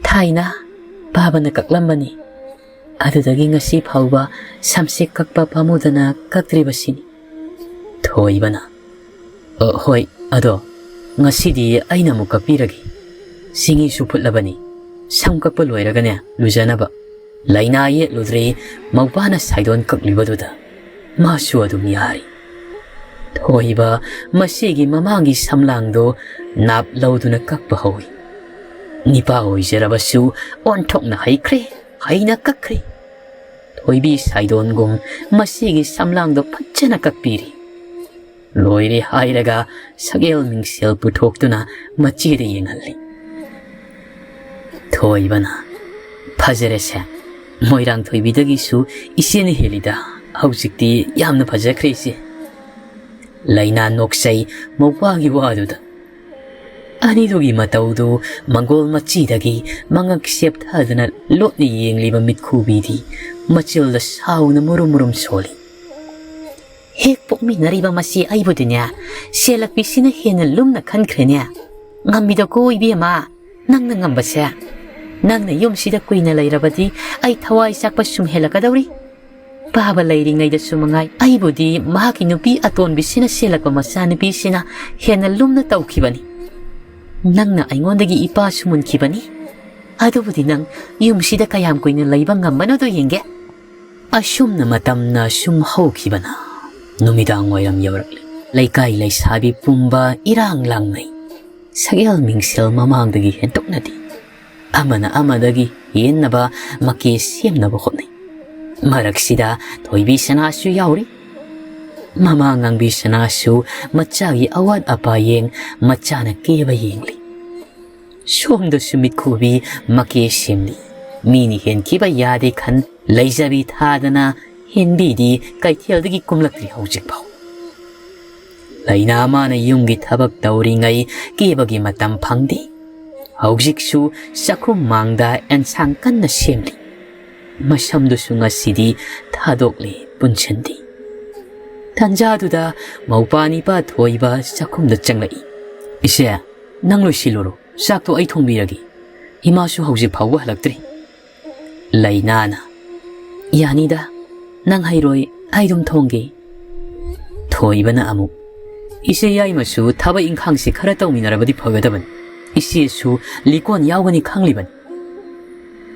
"ꯊꯥꯏꯅ ꯕꯥꯕꯅ ꯀꯛꯂꯝꯕꯅꯤ꯫ ꯑꯗꯨꯗꯒꯤ ꯉꯁꯤ ꯐꯥꯎꯕ ꯁꯝꯁꯦ ꯀꯛꯄ ꯄꯥꯝꯃꯨꯗꯅ ꯀꯛꯇ꯭ꯔꯤꯕꯁꯤꯅꯤ꯫" ꯊꯣꯏꯕꯅ, "ꯑ, ꯍꯣꯏ, ꯑꯗꯣ ꯉꯁꯤꯗꯤ ꯑꯩꯅ ꯑꯃꯨꯛ ꯀꯛꯄꯤꯔꯒꯦ꯫ ꯆꯤꯡꯍꯤꯁꯨ ꯐꯨꯠꯂꯕꯅꯤ꯫ ꯁꯝ ꯀꯛꯄ ꯂꯣꯏꯔꯒꯅꯦ, ꯂꯨꯖꯅꯕ꯫" ꯂꯩꯅꯥ ꯌꯦꯠꯂꯨꯗ꯭ꯔꯦ, ꯃꯧꯄꯥꯅ ꯁꯥꯏꯗꯣꯟ ꯀꯛꯂꯤꯕꯗꯨꯗ ꯃꯥꯁꯨ ꯑꯗꯨꯝ ꯌꯥꯔꯤ꯫ ꯊꯣꯏꯕ ꯃꯁꯤꯒꯤ ꯃꯃꯥꯡꯒꯤ ꯁꯝꯂꯥꯡꯗꯣ ꯅꯥꯞ ꯂꯧꯗꯨꯅ ꯀꯛꯄ ꯍꯧꯏ꯫ ꯅꯤꯄꯥ ꯑꯣꯏꯖꯔꯕꯁꯨ ꯑꯣꯟꯊꯣꯛꯅ ꯍꯩꯈ꯭ꯔꯦ, ꯍꯩꯅ ꯀꯛꯈ꯭ꯔꯦ꯫ ꯊꯣꯏꯕꯤ ꯁꯥꯏꯗꯣꯟꯒꯨꯝ ꯃꯁꯤꯒꯤ ꯁꯝꯂꯥꯡꯗꯣ ꯐꯖꯅ ꯀꯛꯄꯤꯔꯤ꯫ ꯂꯣꯏꯔꯦ ꯍꯥꯏꯔꯒ ꯁꯛꯍꯦꯜ ꯃꯤꯡꯁꯦꯜ ꯄꯨꯊꯣꯛꯇꯨꯅ ꯃꯆꯦꯗ ꯌꯦꯡꯍꯜꯂꯤ꯫ ꯊꯣꯏꯕꯅ, "ꯐꯖꯔꯦꯁꯦ, ꯃꯣꯏꯔꯥꯡ ꯊꯣꯏꯕꯤꯗꯒꯤꯁꯨ ꯏꯆꯦꯅ ꯍꯦꯜꯂꯤꯗ꯫ ꯍꯧꯖꯤꯛꯇꯤ ꯌꯥꯝꯅ ꯐꯖꯈ꯭ꯔꯦ ꯏꯆꯦ꯫" ꯂꯩꯅꯥ ꯅꯣꯛꯆꯩ ꯃꯧꯄꯥꯒꯤ ꯋꯥꯗꯨꯗ꯫ ꯑꯅꯤꯗꯨꯒꯤ ꯃꯇꯧꯗꯨ ꯃꯪꯒꯣꯜ ꯃꯆꯤꯗꯒꯤ ꯃꯉꯛ ꯁꯦꯞꯊꯗꯨꯅ ꯂꯣꯠꯅ ꯌꯦꯡꯂꯤꯕ ꯃꯤꯠꯈꯨꯕꯤꯗꯤ ꯃꯆꯤꯜꯗ ꯁꯥꯎꯅ ꯃꯨꯔꯨꯝ ꯃꯨꯔꯨꯝ ꯁꯣꯜꯂꯤ꯫ "ꯍꯦꯛ ꯄꯣꯛꯃꯤꯟꯅꯔꯤꯕ ꯃꯆꯦ ꯑꯩꯕꯨꯗꯤꯅꯦ, ꯁꯦꯜꯂꯛꯄꯤꯁꯤꯅ ꯍꯦꯟꯅ ꯂꯨꯝꯅ ꯈꯟꯈ꯭ꯔꯦꯅꯦ꯫ ꯉꯝꯃꯤꯗꯀꯣ ꯏꯕꯦꯝꯃ, ꯅꯪꯅ ꯉꯝꯕꯁꯦ꯫ ꯅꯪꯅ ꯌꯨꯝꯁꯤꯗ ꯀꯨꯏꯅ ꯂꯩꯔꯕꯗꯤ ꯑꯩ ꯊꯋꯥꯏ ꯆꯥꯛꯄ ꯁꯨꯝ ꯍꯦꯜꯂꯛꯀꯗꯧꯔꯤ꯫" ꯄꯥꯕ ꯂꯩꯔꯤꯉꯩꯗꯁꯨ ꯃꯉꯥꯏ, ꯑꯩꯕꯨꯗꯤ ꯃꯍꯥꯛꯀꯤ ꯅꯨꯄꯤ ꯑꯇꯣꯟꯕꯤꯁꯤꯅ ꯁꯦꯜꯂꯛꯄ ꯃꯆꯥꯅꯨꯄꯤꯁꯤꯅ ꯍꯦꯟꯅ ꯂꯨꯝꯅ ꯇꯧꯈꯤꯕꯅꯤ꯫ ꯅꯪꯅ ꯑꯩꯉꯣꯟꯗꯒꯤ ꯏꯄꯥꯁꯨ ꯃꯨꯟꯈꯤꯕꯅꯤ꯫ ꯑꯗꯨꯕꯨꯗꯤ ꯅꯪ ꯌꯨꯝꯁꯤꯗ ꯀꯌꯥꯝ ꯀꯨꯏꯅ ꯂꯩꯕ ꯉꯝꯕꯅꯣꯗꯣ ꯌꯦꯡꯒꯦ꯫ ꯑꯁꯨꯝꯅ ꯃꯇꯝꯅ ꯁꯨꯝ ꯍꯧꯈꯤꯕꯅ ꯅꯨꯃꯤꯗꯥꯡ ꯋꯥꯏꯔꯝ ꯌꯧꯔꯛꯂꯦ꯫ ꯂꯩꯀꯥꯏ ꯂꯩꯁꯥꯕꯤ ꯄꯨꯝꯕ ꯏꯔꯥꯡ ꯂꯥꯡꯅꯩ꯫ ꯁꯛꯍꯦꯜ ꯃꯤꯡꯁꯦꯜ ꯃꯃꯥꯡꯗꯒꯤ ꯍꯦꯟꯗꯣꯛꯅꯗꯦ꯫ ꯑꯃꯅ ꯑꯃꯗꯒꯤ ꯍꯦꯟꯅꯕ ꯃꯀꯦ ꯁꯦꯝꯅꯕ ꯍꯣꯠꯅꯩ꯫ ꯃꯔꯛꯁꯤꯗ ꯊꯣꯏꯕꯤ ꯁꯅꯥꯁꯨ ꯌꯥꯎꯔꯤ꯫ ꯃꯃꯥ ꯉꯥꯡꯕꯤ ꯁꯅꯥꯁꯨ ꯃꯆꯥꯒꯤ ꯑꯋꯥꯠ ꯑꯄꯥ ꯌꯦꯡ, ꯃꯆꯥꯅ ꯀꯦꯕ ꯌꯦꯡꯂꯤ꯫ ꯁꯣꯝꯗꯁꯨ ꯃꯤꯠꯈꯨꯕꯤ ꯃꯀꯦ ꯁꯦꯝꯂꯤ꯫ ꯃꯤꯅ ꯍꯦꯟꯈꯤꯕ ꯌꯥꯗꯦ ꯈꯟ ꯂꯩꯖꯕꯤ ꯊꯥꯗꯅ ꯍꯦꯟꯕꯤꯗꯤ ꯀꯩꯊꯦꯜꯗꯒꯤ ꯀꯨꯝꯂꯛꯇ꯭ꯔꯤ ꯍꯧꯖꯤꯛꯐꯥꯎ꯫ ꯂꯩꯅꯥ ꯃꯥꯅ ꯌꯨꯝꯒꯤ ꯊꯕꯛ ꯇꯧꯔꯤꯉꯩ ꯀꯦꯕꯒꯤ ꯃꯇꯝ ꯐꯪꯗꯦ꯫ ꯍꯧꯖꯤꯛꯁꯨ ꯆꯥꯛꯈꯨꯝ ꯃꯥꯡꯗ ꯑꯦꯟꯁꯥꯡ ꯀꯟꯅ ꯁꯦꯝꯂꯤ꯫ ꯃꯁꯝꯗꯨꯁꯨ ꯉꯁꯤꯗꯤ ꯊꯥꯗꯣꯛꯂꯦ, ꯄꯨꯟꯁꯤꯟꯗꯦ꯫ ꯇꯟꯖꯥꯗꯨꯗ ꯃꯧꯄꯥ ꯅꯤꯄꯥ ꯊꯣꯏꯕ ꯆꯥꯛꯈꯨꯝꯗ ꯆꯪꯂꯛꯏ꯫ "ꯏꯆꯦ, ꯅꯪ ꯂꯣꯏꯁꯤꯜꯂꯨꯔꯣ, ꯆꯥꯛꯇꯣ ꯑꯩ ꯊꯣꯡꯕꯤꯔꯒꯦ꯫ ꯏꯃꯥꯁꯨ ꯍꯧꯖꯤꯛ ꯐꯥꯎꯕ ꯍꯜꯂꯛꯇ꯭ꯔꯤ꯫" ꯂꯩꯅꯥꯅ, "ꯌꯥꯅꯤꯗ, ꯅꯪ ꯍꯩꯔꯣꯏ, ꯑꯩ ꯑꯗꯨꯝ ꯊꯣꯡꯒꯦ꯫" ꯊꯣꯏꯕꯅ ꯑꯃꯨꯛ, "ꯏꯆꯦ ꯌꯥꯏꯃꯁꯨ ꯊꯕꯛ ꯏꯪꯈꯥꯡꯁꯤ ꯈꯔ ꯇꯧꯃꯤꯟꯅꯔꯕꯗꯤ ꯐꯒꯗꯕꯅꯤ꯫ ꯏꯆꯦꯁꯨ ꯂꯤꯀꯣꯟ ꯌꯥꯎꯒꯅꯤ ꯈꯪꯂꯤꯕꯅꯤ꯫"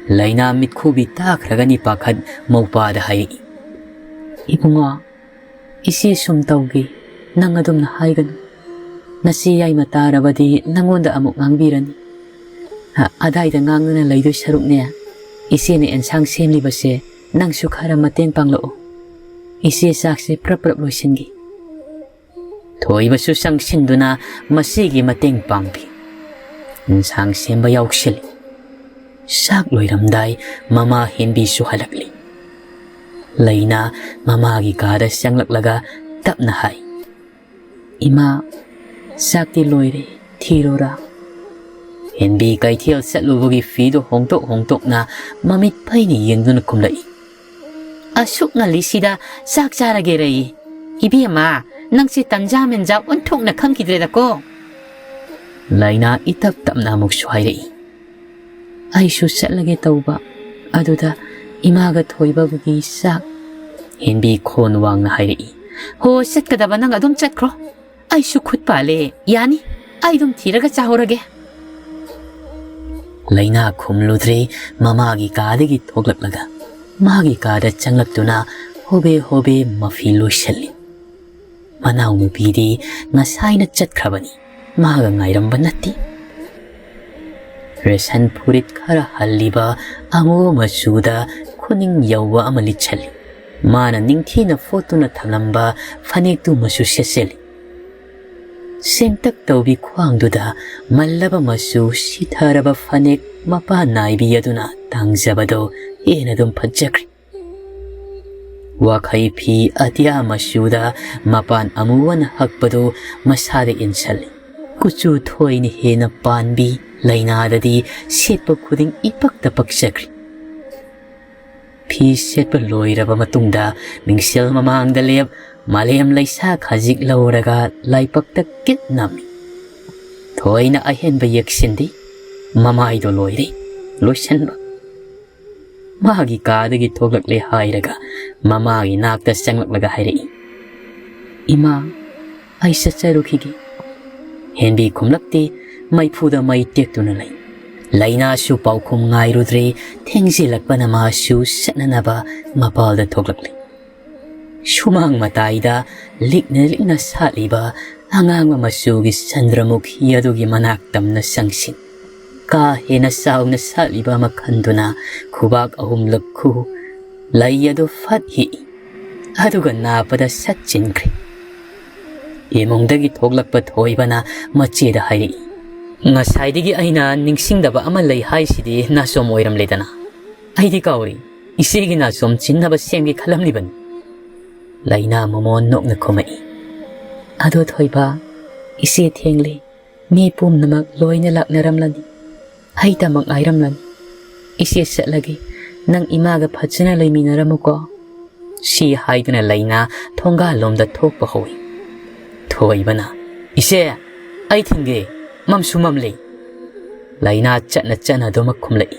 ꯂꯩꯅꯥ ꯃꯤꯠꯈꯨꯕꯤ ꯇꯥꯈ꯭ꯔꯒꯅꯤ ꯄꯥꯈꯠ ꯃꯧꯄꯥꯗ ꯍꯥꯏꯔꯛꯏ꯫ "ꯏꯕꯨꯡꯉꯣ, ꯏꯆꯦ ꯁꯨꯝ ꯇꯧꯒꯦ, ꯅꯪ ꯑꯗꯨꯝꯅ ꯍꯥꯏꯒꯅꯨ꯫ ꯅꯆꯦ ꯌꯥꯏꯃ ꯇꯥꯔꯕꯗꯤ ꯅꯪꯉꯣꯟꯗ ꯑꯃꯨꯛ ꯉꯥꯡꯕꯤꯔꯅꯤ꯫ ꯑ-, ꯑꯗꯥꯏꯗ ꯉꯥꯡꯗꯨꯅ ꯂꯩꯗꯣꯏ ꯁꯔꯨꯛꯅꯦ, ꯏꯆꯦꯅ ꯑꯦꯟꯁꯥꯡ ꯁꯦꯝꯂꯤꯕꯁꯦ ꯅꯪꯁꯨ ꯈꯔ ꯃꯇꯦꯡ ꯄꯥꯡꯂꯛꯑꯣ꯫ ꯏꯆꯦ ꯆꯥꯛꯁꯦ ꯄ꯭ꯔꯞ ꯄ꯭ꯔꯞ ꯂꯣꯏꯁꯤꯟꯒꯦ꯫" ꯊꯣꯏꯕꯁꯨ ꯆꯪꯁꯤꯟꯗꯨꯅ ꯃꯆꯦꯒꯤ ꯃꯇꯦꯡ ꯄꯥꯡꯕꯤ꯫ ꯏꯟꯁꯥꯡ ꯁꯦꯝꯕ ꯌꯥꯎꯁꯤꯜꯂꯤ꯫ ꯆꯥꯛ ꯂꯣꯏꯔꯝꯗꯥꯏ ꯃꯃꯥ ꯍꯦꯟꯕꯤꯁꯨ ꯍꯜꯂꯛꯂꯤ꯫ ꯂꯩꯅꯥ ꯃꯃꯥꯒꯤ ꯀꯥꯗ ꯆꯪꯂꯛꯂꯒ ꯇꯞꯅ ꯍꯥꯏ, "ꯏꯃꯥ, ꯆꯥꯛꯇꯤ ꯂꯣꯏꯔꯦ, ꯊꯤꯔꯣꯔꯥ?" ꯍꯦꯟꯕꯤ ꯀꯩꯊꯦꯜ ꯆꯠꯂꯨꯕꯒꯤ ꯐꯤꯗꯨ ꯍꯣꯡꯗꯣꯛ ꯍꯣꯡꯗꯣꯛꯅ ꯃꯃꯤꯠ ꯐꯩꯅ ꯌꯦꯡꯗꯨꯅ ꯈꯨꯝꯂꯛꯏ꯫ "ꯑꯁꯨꯛ ꯉꯜꯂꯤꯁꯤꯗ ꯆꯥꯛ ꯆꯥꯔꯒꯦꯔꯌꯦ? ꯏꯕꯦꯝꯃ, ꯅꯪꯁꯦ ꯇꯟꯖꯥ ꯃꯦꯟꯖꯥ ꯑꯣꯟꯊꯣꯛꯅ ꯈꯪꯈꯤꯗ꯭ꯔꯦꯗꯀꯣ꯫" ꯂꯥꯏꯅꯥ ꯏꯇꯞ ꯇꯞꯅ ꯑꯃꯨꯛꯁꯨ ꯍꯥꯏꯔꯛꯏ꯫ "ꯑꯩꯁꯨ ꯆꯠꯂꯒꯦ ꯇꯧꯕ, ꯑꯗꯨꯗ ꯏꯃꯥꯒ ꯊꯣꯏꯕꯕꯨꯒꯤ ꯆꯥꯛ ꯍꯦꯟꯕꯤ ꯈꯣꯟ ꯋꯥꯡꯅ ꯍꯥꯏꯔꯛꯏ꯫ "ꯍꯣ, ꯆꯠꯀꯗꯕ ꯅꯪ ꯑꯗꯨꯝ ꯆꯠꯈ꯭ꯔꯣ꯫ ꯑꯩꯁꯨ ꯈꯨꯠ ꯄꯥꯜꯂꯦ, ꯌꯥꯅꯤ꯫ ꯑꯩ ꯑꯗꯨꯝ ꯊꯤꯔꯒ ꯆꯥꯍꯧꯔꯒꯦ꯫" ꯂꯩꯅꯥ ꯈꯨꯝꯂꯨꯗ꯭ꯔꯦ꯫ ꯃꯃꯥꯒꯤ ꯀꯥꯗꯒꯤ ꯊꯣꯛꯂꯛꯂꯒ ꯃꯥꯒꯤ ꯀꯥꯗ ꯆꯪꯂꯛꯇꯨꯅ ꯍꯣꯕꯦ ꯍꯣꯕꯦ ꯃꯐꯤ ꯂꯣꯏꯁꯤꯜꯂꯤ꯫ ꯃꯅꯥꯎꯅꯨꯄꯤꯗꯤ ꯉꯁꯥꯏꯅ ꯆꯠꯈ꯭ꯔꯕꯅꯤ꯫ ꯃꯥꯒ ꯉꯥꯏꯔꯝꯕ ꯅꯠꯇꯦ꯫ ꯔꯦꯁꯟ ꯐꯨꯔꯤꯠ ꯈꯔ ꯍꯜꯂꯤꯕ ꯑꯉꯧꯕ ꯃꯆꯨꯗ ꯈꯨꯅꯤꯡ ꯌꯧꯕ ꯑꯃ ꯂꯤꯠꯁꯜꯂꯤ꯫ ꯃꯥꯅ ꯅꯤꯡꯊꯤꯅ ꯐꯣꯠꯇꯨꯅ ꯊꯝꯂꯝꯕ ꯐꯅꯦꯛꯇꯨ ꯃꯆꯨ ꯁꯦꯠꯆꯜꯂꯤ꯫ ꯁꯦꯡꯇꯛ ꯇꯧꯕꯤ ꯈ꯭ꯋꯥꯡꯗꯨꯗ ꯃꯜꯂꯕ ꯃꯆꯨ ꯁꯤꯊꯔꯕ ꯐꯅꯦꯛ ꯃꯄꯥꯟ ꯅꯥꯏꯕꯤ ꯑꯗꯨꯅ ꯇꯥꯡꯖꯕꯗꯣ ꯍꯦꯟꯅ ꯑꯗꯨꯝ ꯐꯖꯈ꯭ꯔꯦ꯫ ꯋꯥꯈꯩ ꯐꯤ ꯑꯇꯤꯌꯥ ꯃꯆꯨꯗ ꯃꯄꯥꯟ ꯑꯃꯨꯕꯅ ꯍꯛꯄꯗꯨ ꯃꯁꯥꯗ ꯏꯟꯁꯜꯂꯤ꯫ ꯀꯨꯆꯨ ꯊꯣꯏꯅ ꯍꯦꯟꯅ ꯄꯥꯟꯕꯤ ꯂꯩꯅꯥꯗꯗꯤ ꯁꯦꯠꯄ ꯈꯨꯗꯤꯡ ꯏꯄꯛꯇ ꯄꯛꯆꯈ꯭ꯔꯦ꯫ ꯐꯤ ꯁꯦꯠꯄ ꯂꯣꯏꯔꯕ ꯃꯇꯨꯡꯗ ꯃꯤꯡꯁꯦꯜ ꯃꯃꯥꯡꯗ ꯂꯦꯞ, ꯃꯥꯂꯦꯝ ꯂꯩꯁꯥ ꯈꯖꯤꯛ ꯂꯧꯔꯒ ꯂꯥꯏꯕꯛꯇ ꯀꯤꯠ ꯅꯝꯃꯤ꯫ ꯊꯣꯏꯅ ꯑꯍꯦꯟꯕ ꯌꯦꯛꯁꯤꯟꯗꯦ꯫ ꯃꯃꯥꯏꯗꯣ ꯂꯣꯏꯔꯦ, ꯂꯣꯏꯁꯤꯟꯕ꯫ ꯃꯥꯒꯤ ꯀꯥꯗꯒꯤ ꯊꯣꯛꯂꯛꯂꯦ ꯍꯥꯏꯔꯒ ꯃꯃꯥꯒꯤ ꯅꯥꯛꯇ ꯆꯪꯂꯛꯂꯒ ꯍꯥꯏꯔꯛꯏ, "ꯏꯃꯥ, ꯑꯩ ꯆꯠꯆꯔꯨꯈꯤꯒꯦ꯫" ꯍꯦꯟꯕꯤ ꯈꯨꯝꯂꯛꯇꯦ꯫ ꯃꯩꯐꯨꯗ ꯃꯩ ꯇꯦꯛꯇꯨꯅ ꯂꯩ꯫ ꯂꯩꯅꯥꯁꯨ ꯄꯥꯎꯈꯨꯝ ꯉꯥꯏꯔꯨꯗ꯭ꯔꯦ꯫ ꯊꯦꯡꯖꯤꯜꯂꯛꯄꯅ ꯃꯥꯁꯨ ꯆꯠꯅꯅꯕ ꯃꯄꯥꯜꯗ ꯊꯣꯛꯂꯛꯂꯤ꯫ ꯁꯨꯃꯥꯡ ꯃꯇꯥꯏꯗ ꯂꯤꯛꯅ ꯂꯤꯛꯅ ꯁꯥꯠꯂꯤꯕ ꯑꯉꯥꯡꯕ ꯃꯆꯨꯒꯤ ꯆꯟꯗ꯭ꯔꯃꯨꯈꯤ ꯑꯗꯨꯒꯤ ꯃꯅꯥꯛ ꯇꯝꯅ ꯆꯪꯁꯤꯟ꯫ ꯀꯥ ꯍꯦꯟꯅ ꯆꯥꯎꯅ ꯁꯥꯠꯂꯤꯕ ꯑꯃ ꯈꯟꯗꯨꯅ ꯈꯨꯕꯥꯛ ꯑꯍꯨꯝꯂꯛ ꯈꯨ꯫ ꯂꯩ ꯑꯗꯨ ꯐꯠ ꯍꯦꯛꯏ꯫ ꯑꯗꯨꯒ ꯅꯥꯞꯄꯗ ꯁꯠ ꯆꯤꯟꯈ꯭ꯔꯦ꯫ ꯏꯃꯨꯡꯗꯒꯤ ꯊꯣꯛꯂꯛꯄ ꯊꯣꯏꯕꯅ ꯃꯆꯦꯗ ꯍꯥꯏꯔꯛꯏ, "ꯉꯁꯥꯏꯗꯒꯤ ꯑꯩꯅ ꯅꯤꯡꯁꯤꯡꯗꯕ ꯑꯃ ꯂꯩ ꯍꯥꯏꯁꯤꯗꯤ ꯅꯥꯆꯣꯝ ꯑꯣꯏꯔꯝꯂꯦꯗꯅ꯫ ꯑꯩꯗꯤ ꯀꯥꯎꯔꯤ, ꯏꯆꯦꯒꯤ ꯅꯥꯆꯣꯝ ꯆꯤꯟꯅꯕ ꯁꯦꯝꯒꯦ ꯈꯜꯂꯝꯂꯤꯕꯅꯤ꯫" ꯂꯩꯅꯥ ꯃꯃꯣꯟ ꯅꯣꯛꯅ ꯈꯨꯝꯃꯛꯏ, "ꯑꯗꯣ ꯊꯣꯏꯕ, ꯏꯆꯦ ꯊꯦꯡꯂꯦ꯫ ꯃꯤ ꯄꯨꯝꯅꯃꯛ ꯂꯣꯏꯅ ꯂꯥꯛꯅꯔꯝꯂꯅꯤ꯫ ꯑꯩꯇꯃꯛ ꯉꯥꯏꯔꯝꯂꯅꯤ꯫ ꯏꯆꯦ ꯆꯠꯂꯒꯦ꯫ ꯅꯪ ꯏꯃꯥꯒ ꯐꯖꯅ ꯂꯩꯃꯤꯟꯅꯔꯝꯃꯨꯀꯣ꯫" ꯁꯤ ꯍꯥꯏꯗꯨꯅ ꯂꯩꯅꯥ ꯊꯣꯡꯒꯥꯜꯂꯣꯝꯗ ꯊꯣꯛꯄ ꯍꯧꯏ꯫ ꯊꯣꯏꯕꯅ, "ꯏꯆꯦ, ꯑꯩ ꯊꯤꯟꯒꯦ, ꯃꯝꯁꯨ ꯃꯝꯂꯤ꯫" ꯂꯩꯅꯥ ꯆꯠꯅ ꯆꯠꯅ ꯑꯗꯨꯃꯛ ꯈꯨꯝꯂꯛꯏ,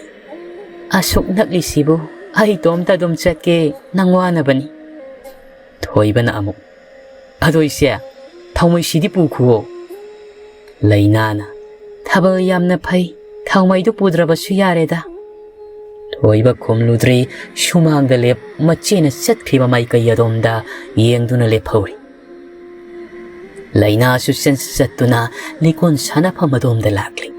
"ꯑꯁꯨꯛ ꯅꯛꯂꯤꯁꯤꯕꯨ ꯑꯩ ꯏꯇꯣꯝꯇ ꯑꯗꯨꯝ ꯆꯠꯀꯦ, ꯅꯪ ꯋꯥꯅꯕꯅꯤ꯫" ꯊꯣꯏꯕꯅ ꯑꯃꯨꯛ, "ꯑꯗꯣ ꯏꯆꯦ, ꯊꯥꯎꯃꯩꯁꯤꯗꯤ ꯄꯨꯈꯨꯋꯣ?" ꯂꯩꯅꯥꯅ, "ꯊꯥꯕꯜ ꯌꯥꯝꯅ ꯐꯩ, ꯊꯥꯎꯃꯩꯗꯨ ꯄꯨꯗ꯭ꯔꯕꯁꯨ ꯌꯥꯔꯦꯗ"꯫ ꯊꯣꯏꯕ ꯈꯨꯝꯂꯨꯗ꯭ꯔꯤ, ꯁꯨꯃꯥꯡꯗ ꯂꯦꯞ ꯃꯆꯦꯅ ꯆꯠꯈ꯭ꯔꯤꯕ ꯃꯥꯏꯀꯩ ꯑꯗꯣꯝꯗ ꯌꯦꯡꯗꯨꯅ ꯂꯦꯞꯍꯧꯔꯤ꯫ ꯂꯩꯅꯥꯁꯨ ꯆꯦꯟ ꯆꯠꯇꯨꯅ ꯂꯤꯀꯣꯟ ꯁꯥꯟꯅꯐꯝ ꯑꯗꯣꯝꯗ ꯂꯥꯛꯂꯤ꯫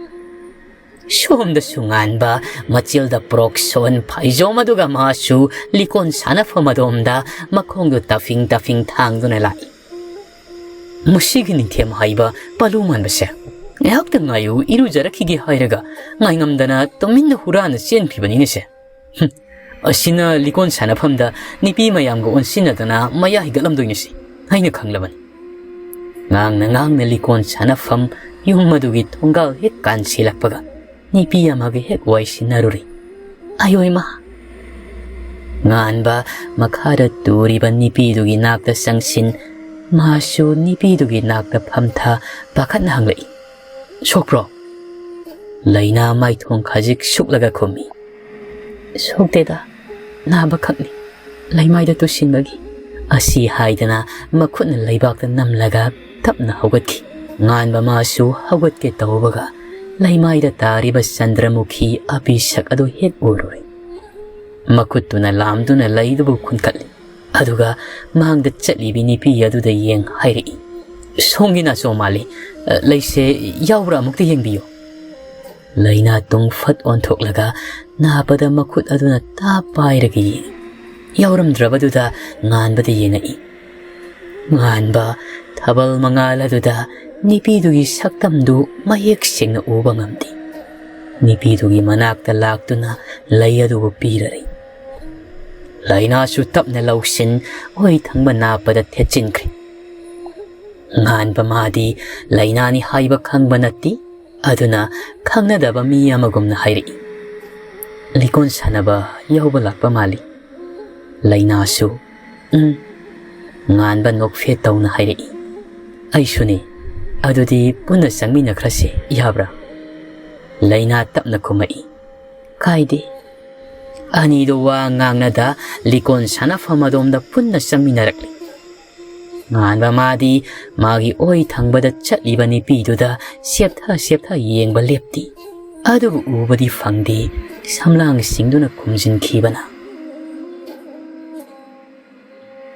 ꯁꯣꯝꯗꯁꯨ ꯉꯥꯟꯕ ꯃꯆꯤꯜꯗ ꯄ꯭ꯔꯣꯛ ꯁꯣꯟ ꯐꯩꯖꯣꯝ ꯑꯗꯨꯒ ꯃꯥꯁꯨ ꯂꯤꯀꯣꯟ ꯁꯥꯟꯅꯐꯝ ꯑꯗꯣꯝꯗ ꯃꯈꯣꯡꯗꯨ ꯇꯥꯐꯤꯡ ꯇꯥꯐꯤꯡ ꯊꯥꯡꯗꯨꯅ ꯂꯥꯛꯏ꯫ ꯃꯁꯤꯒꯤ ꯅꯤꯡꯊꯦꯝ ꯍꯥꯏꯕ ꯄꯥꯂꯨ ꯃꯥꯟꯕꯁꯦ ꯉꯥꯏꯍꯥꯛꯇ ꯉꯥꯏꯌꯨ, ꯏꯔꯨꯖꯔꯛꯈꯤꯒꯦ ꯍꯥꯏꯔꯒ ꯉꯥꯏꯉꯝꯗꯅ ꯇꯨꯃꯤꯟꯅ ꯍꯨꯔꯥꯟꯅ ꯆꯦꯟꯈꯤꯕꯅꯤꯅꯦꯁꯦ꯫ ꯍꯨꯝ, ꯑꯁꯤꯅ ꯂꯤꯀꯣꯟ ꯁꯥꯟꯅꯐꯝꯗ ꯅꯨꯄꯤ ꯃꯌꯥꯝꯒ ꯑꯣꯟꯁꯤꯟꯅꯗꯅ ꯃꯌꯥ ꯍꯤꯒꯠꯂꯝꯗꯣꯏꯅꯤꯁꯤ ꯑꯩꯅ ꯈꯪꯂꯕꯅꯤ꯫ ꯉꯥꯡꯅ ꯉꯥꯡꯅ ꯂꯤꯀꯣꯟ ꯁꯥꯟꯅꯐꯝ ꯌꯨꯝ ꯑꯗꯨꯒꯤ ꯊꯣꯡꯒꯥꯜ ꯍꯦꯛ ꯀꯥꯟꯁꯤꯜꯂꯛꯄꯒ ꯅꯨꯄꯤ ꯑꯃꯒ ꯍꯦꯛ ꯋꯥꯏꯁꯤꯟꯅꯔꯨꯔꯤ꯫ ꯑꯌꯣꯏꯃ! ꯉꯥꯟꯕ ꯃꯈꯥꯗ ꯇꯨꯔꯤꯕ ꯅꯨꯄꯤꯗꯨꯒꯤ ꯅꯥꯛꯇ ꯆꯪꯁꯤꯟ, ꯃꯥꯁꯨ ꯅꯨꯄꯤꯗꯨꯒꯤ ꯅꯥꯛꯇ ꯐꯝꯊ ꯄꯥꯈꯠꯅ ꯍꯪꯂꯛꯏ, "ꯁꯣꯛꯄ꯭ꯔꯣ?" ꯂꯩꯅꯥ ꯃꯥꯏꯊꯣꯡ ꯈꯖꯤꯛ ꯁꯨꯛꯂꯒ ꯈꯨꯝꯃꯤ, "ꯁꯣꯛꯇꯦꯗ, ꯅꯥꯕꯈꯛꯅꯤ, ꯂꯩꯃꯥꯏꯗ ꯇꯨꯁꯤꯟꯕꯒꯤ"꯫ ꯑꯁꯤ ꯍꯥꯏꯗꯅ ꯃꯈꯨꯠꯅ ꯂꯩꯕꯥꯛꯇ ꯅꯝꯂꯒ ꯇꯞꯅ ꯍꯧꯒꯠꯈꯤ꯫ ꯉꯥꯟꯕ ꯃꯥꯁꯨ ꯍꯧꯒꯠꯀꯦ ꯇꯧꯕꯒ ꯂꯩꯃꯥꯏꯗ ꯇꯥꯔꯤꯕ ꯆꯟꯗ꯭ꯔꯃꯨꯈꯤ ꯑꯕꯤꯁꯛ ꯑꯗꯨ ꯍꯦꯛ ꯎꯔꯨꯔꯦ꯫ ꯃꯈꯨꯠꯇꯨꯅ ꯂꯥꯝꯗꯨꯅ ꯂꯩꯗꯨꯕꯨ ꯈꯨꯟꯀꯠꯂꯤ꯫ ꯑꯗꯨꯒ ꯃꯥꯡꯗ ꯆꯠꯂꯤꯕꯤ ꯅꯨꯄꯤ ꯑꯗꯨꯗ ꯌꯦꯡ ꯍꯥꯏꯔꯛꯏ, "ꯁꯣꯝꯒꯤ ꯅꯥꯆꯣꯝ ꯃꯥꯜꯂꯤ, ꯂꯩꯁꯦ ꯌꯥꯎꯕ꯭ꯔꯥ ꯑꯃꯨꯛꯇ ꯌꯦꯡꯕꯤꯌꯨ"꯫ ꯂꯩꯅꯥ ꯇꯨꯡ ꯐꯠ ꯑꯣꯟꯊꯣꯛꯂꯒ ꯅꯥꯄꯗ ꯃꯈꯨꯠ ꯑꯗꯨꯅ ꯇꯥꯞ ꯄꯥꯏꯔꯒ ꯌꯦꯡꯏ꯫ ꯌꯥꯎꯔꯝꯗ꯭ꯔꯕꯗꯨꯗ ꯉꯥꯟꯕꯗ ꯌꯦꯡꯉꯛꯏ꯫ ꯉꯥꯟꯕ ꯊꯥꯕꯜ ꯃꯉꯥꯜ ꯑꯗꯨꯗ ꯅꯨꯄꯤꯗꯨꯒꯤ ꯁꯛꯇꯝꯗꯨ ꯃꯌꯦꯛ ꯁꯦꯡꯅ ꯎꯕ ꯉꯝꯗꯦ꯫ ꯅꯨꯄꯤꯗꯨꯒꯤ ꯃꯅꯥꯛꯇ ꯂꯥꯛꯇꯨꯅ ꯂꯩ ꯑꯗꯨꯕꯨ ꯄꯤꯔꯔꯤ꯫ ꯂꯩꯅꯥꯁꯨ ꯇꯞꯅ ꯂꯧꯁꯤꯟ ꯑꯣꯏ ꯊꯪꯕ ꯅꯥꯄꯗ ꯊꯦꯠꯆꯤꯟꯈ꯭ꯔꯦ꯫ ꯉꯥꯟꯕ ꯃꯥꯗꯤ ꯂꯩꯅꯥꯅꯤ ꯍꯥꯏꯕ ꯈꯪꯕ ꯅꯠꯇꯦ꯫ ꯑꯗꯨꯅ ꯈꯪꯅꯗꯕ ꯃꯤ ꯑꯃꯒꯨꯝꯅ ꯍꯥꯏꯔꯛꯏ, "ꯂꯤꯀꯣꯟ ꯁꯥꯟꯅꯕ ꯌꯥꯎꯕ ꯂꯥꯛꯄ ꯃꯥꯜꯂꯤ"꯫ ꯂꯩꯅꯥꯁꯨ, "ꯎꯝ"꯫ ꯉꯥꯟꯕ ꯅꯣꯛꯐꯦꯠ ꯇꯧꯅ ꯍꯥꯏꯔꯛꯏ, "ꯑꯩꯁꯨꯅꯤ꯫ ꯑꯗꯨꯗꯤ ꯄꯨꯟꯅ ꯆꯪꯃꯤꯟꯅꯈ꯭ꯔꯁꯤ, ꯌꯥꯕ꯭ꯔꯥ?" ꯂꯩꯅꯥ ꯇꯞꯅ ꯈꯨꯝꯃꯛꯏ, "ꯀꯥꯏꯗꯦ"꯫ ꯑꯅꯤꯗꯨ ꯋꯥ ꯉꯥꯡꯅꯗ ꯂꯤꯀꯣꯟ ꯁꯥꯟꯅꯐꯝ ꯑꯗꯣꯝꯗ ꯄꯨꯟꯅ ꯆꯪꯃꯤꯟꯅꯔꯛꯂꯤ꯫ ꯉꯥꯟꯕ ꯃꯥꯗꯤ ꯃꯥꯒꯤ ꯑꯣꯏ ꯊꯪꯕꯗ ꯆꯠꯂꯤꯕ ꯅꯨꯄꯤꯗꯨꯗ ꯁꯦꯞꯊ ꯁꯦꯞꯊ ꯌꯦꯡꯕ ꯂꯦꯞꯇꯦ꯫ ꯑꯗꯨꯕꯨ ꯎꯕꯗꯤ ꯐꯪꯗꯦ꯫ ꯁꯝꯂꯥꯡꯁꯤꯡꯗꯨꯅ ꯈꯨꯝꯖꯤꯟꯈꯤꯕꯅ꯫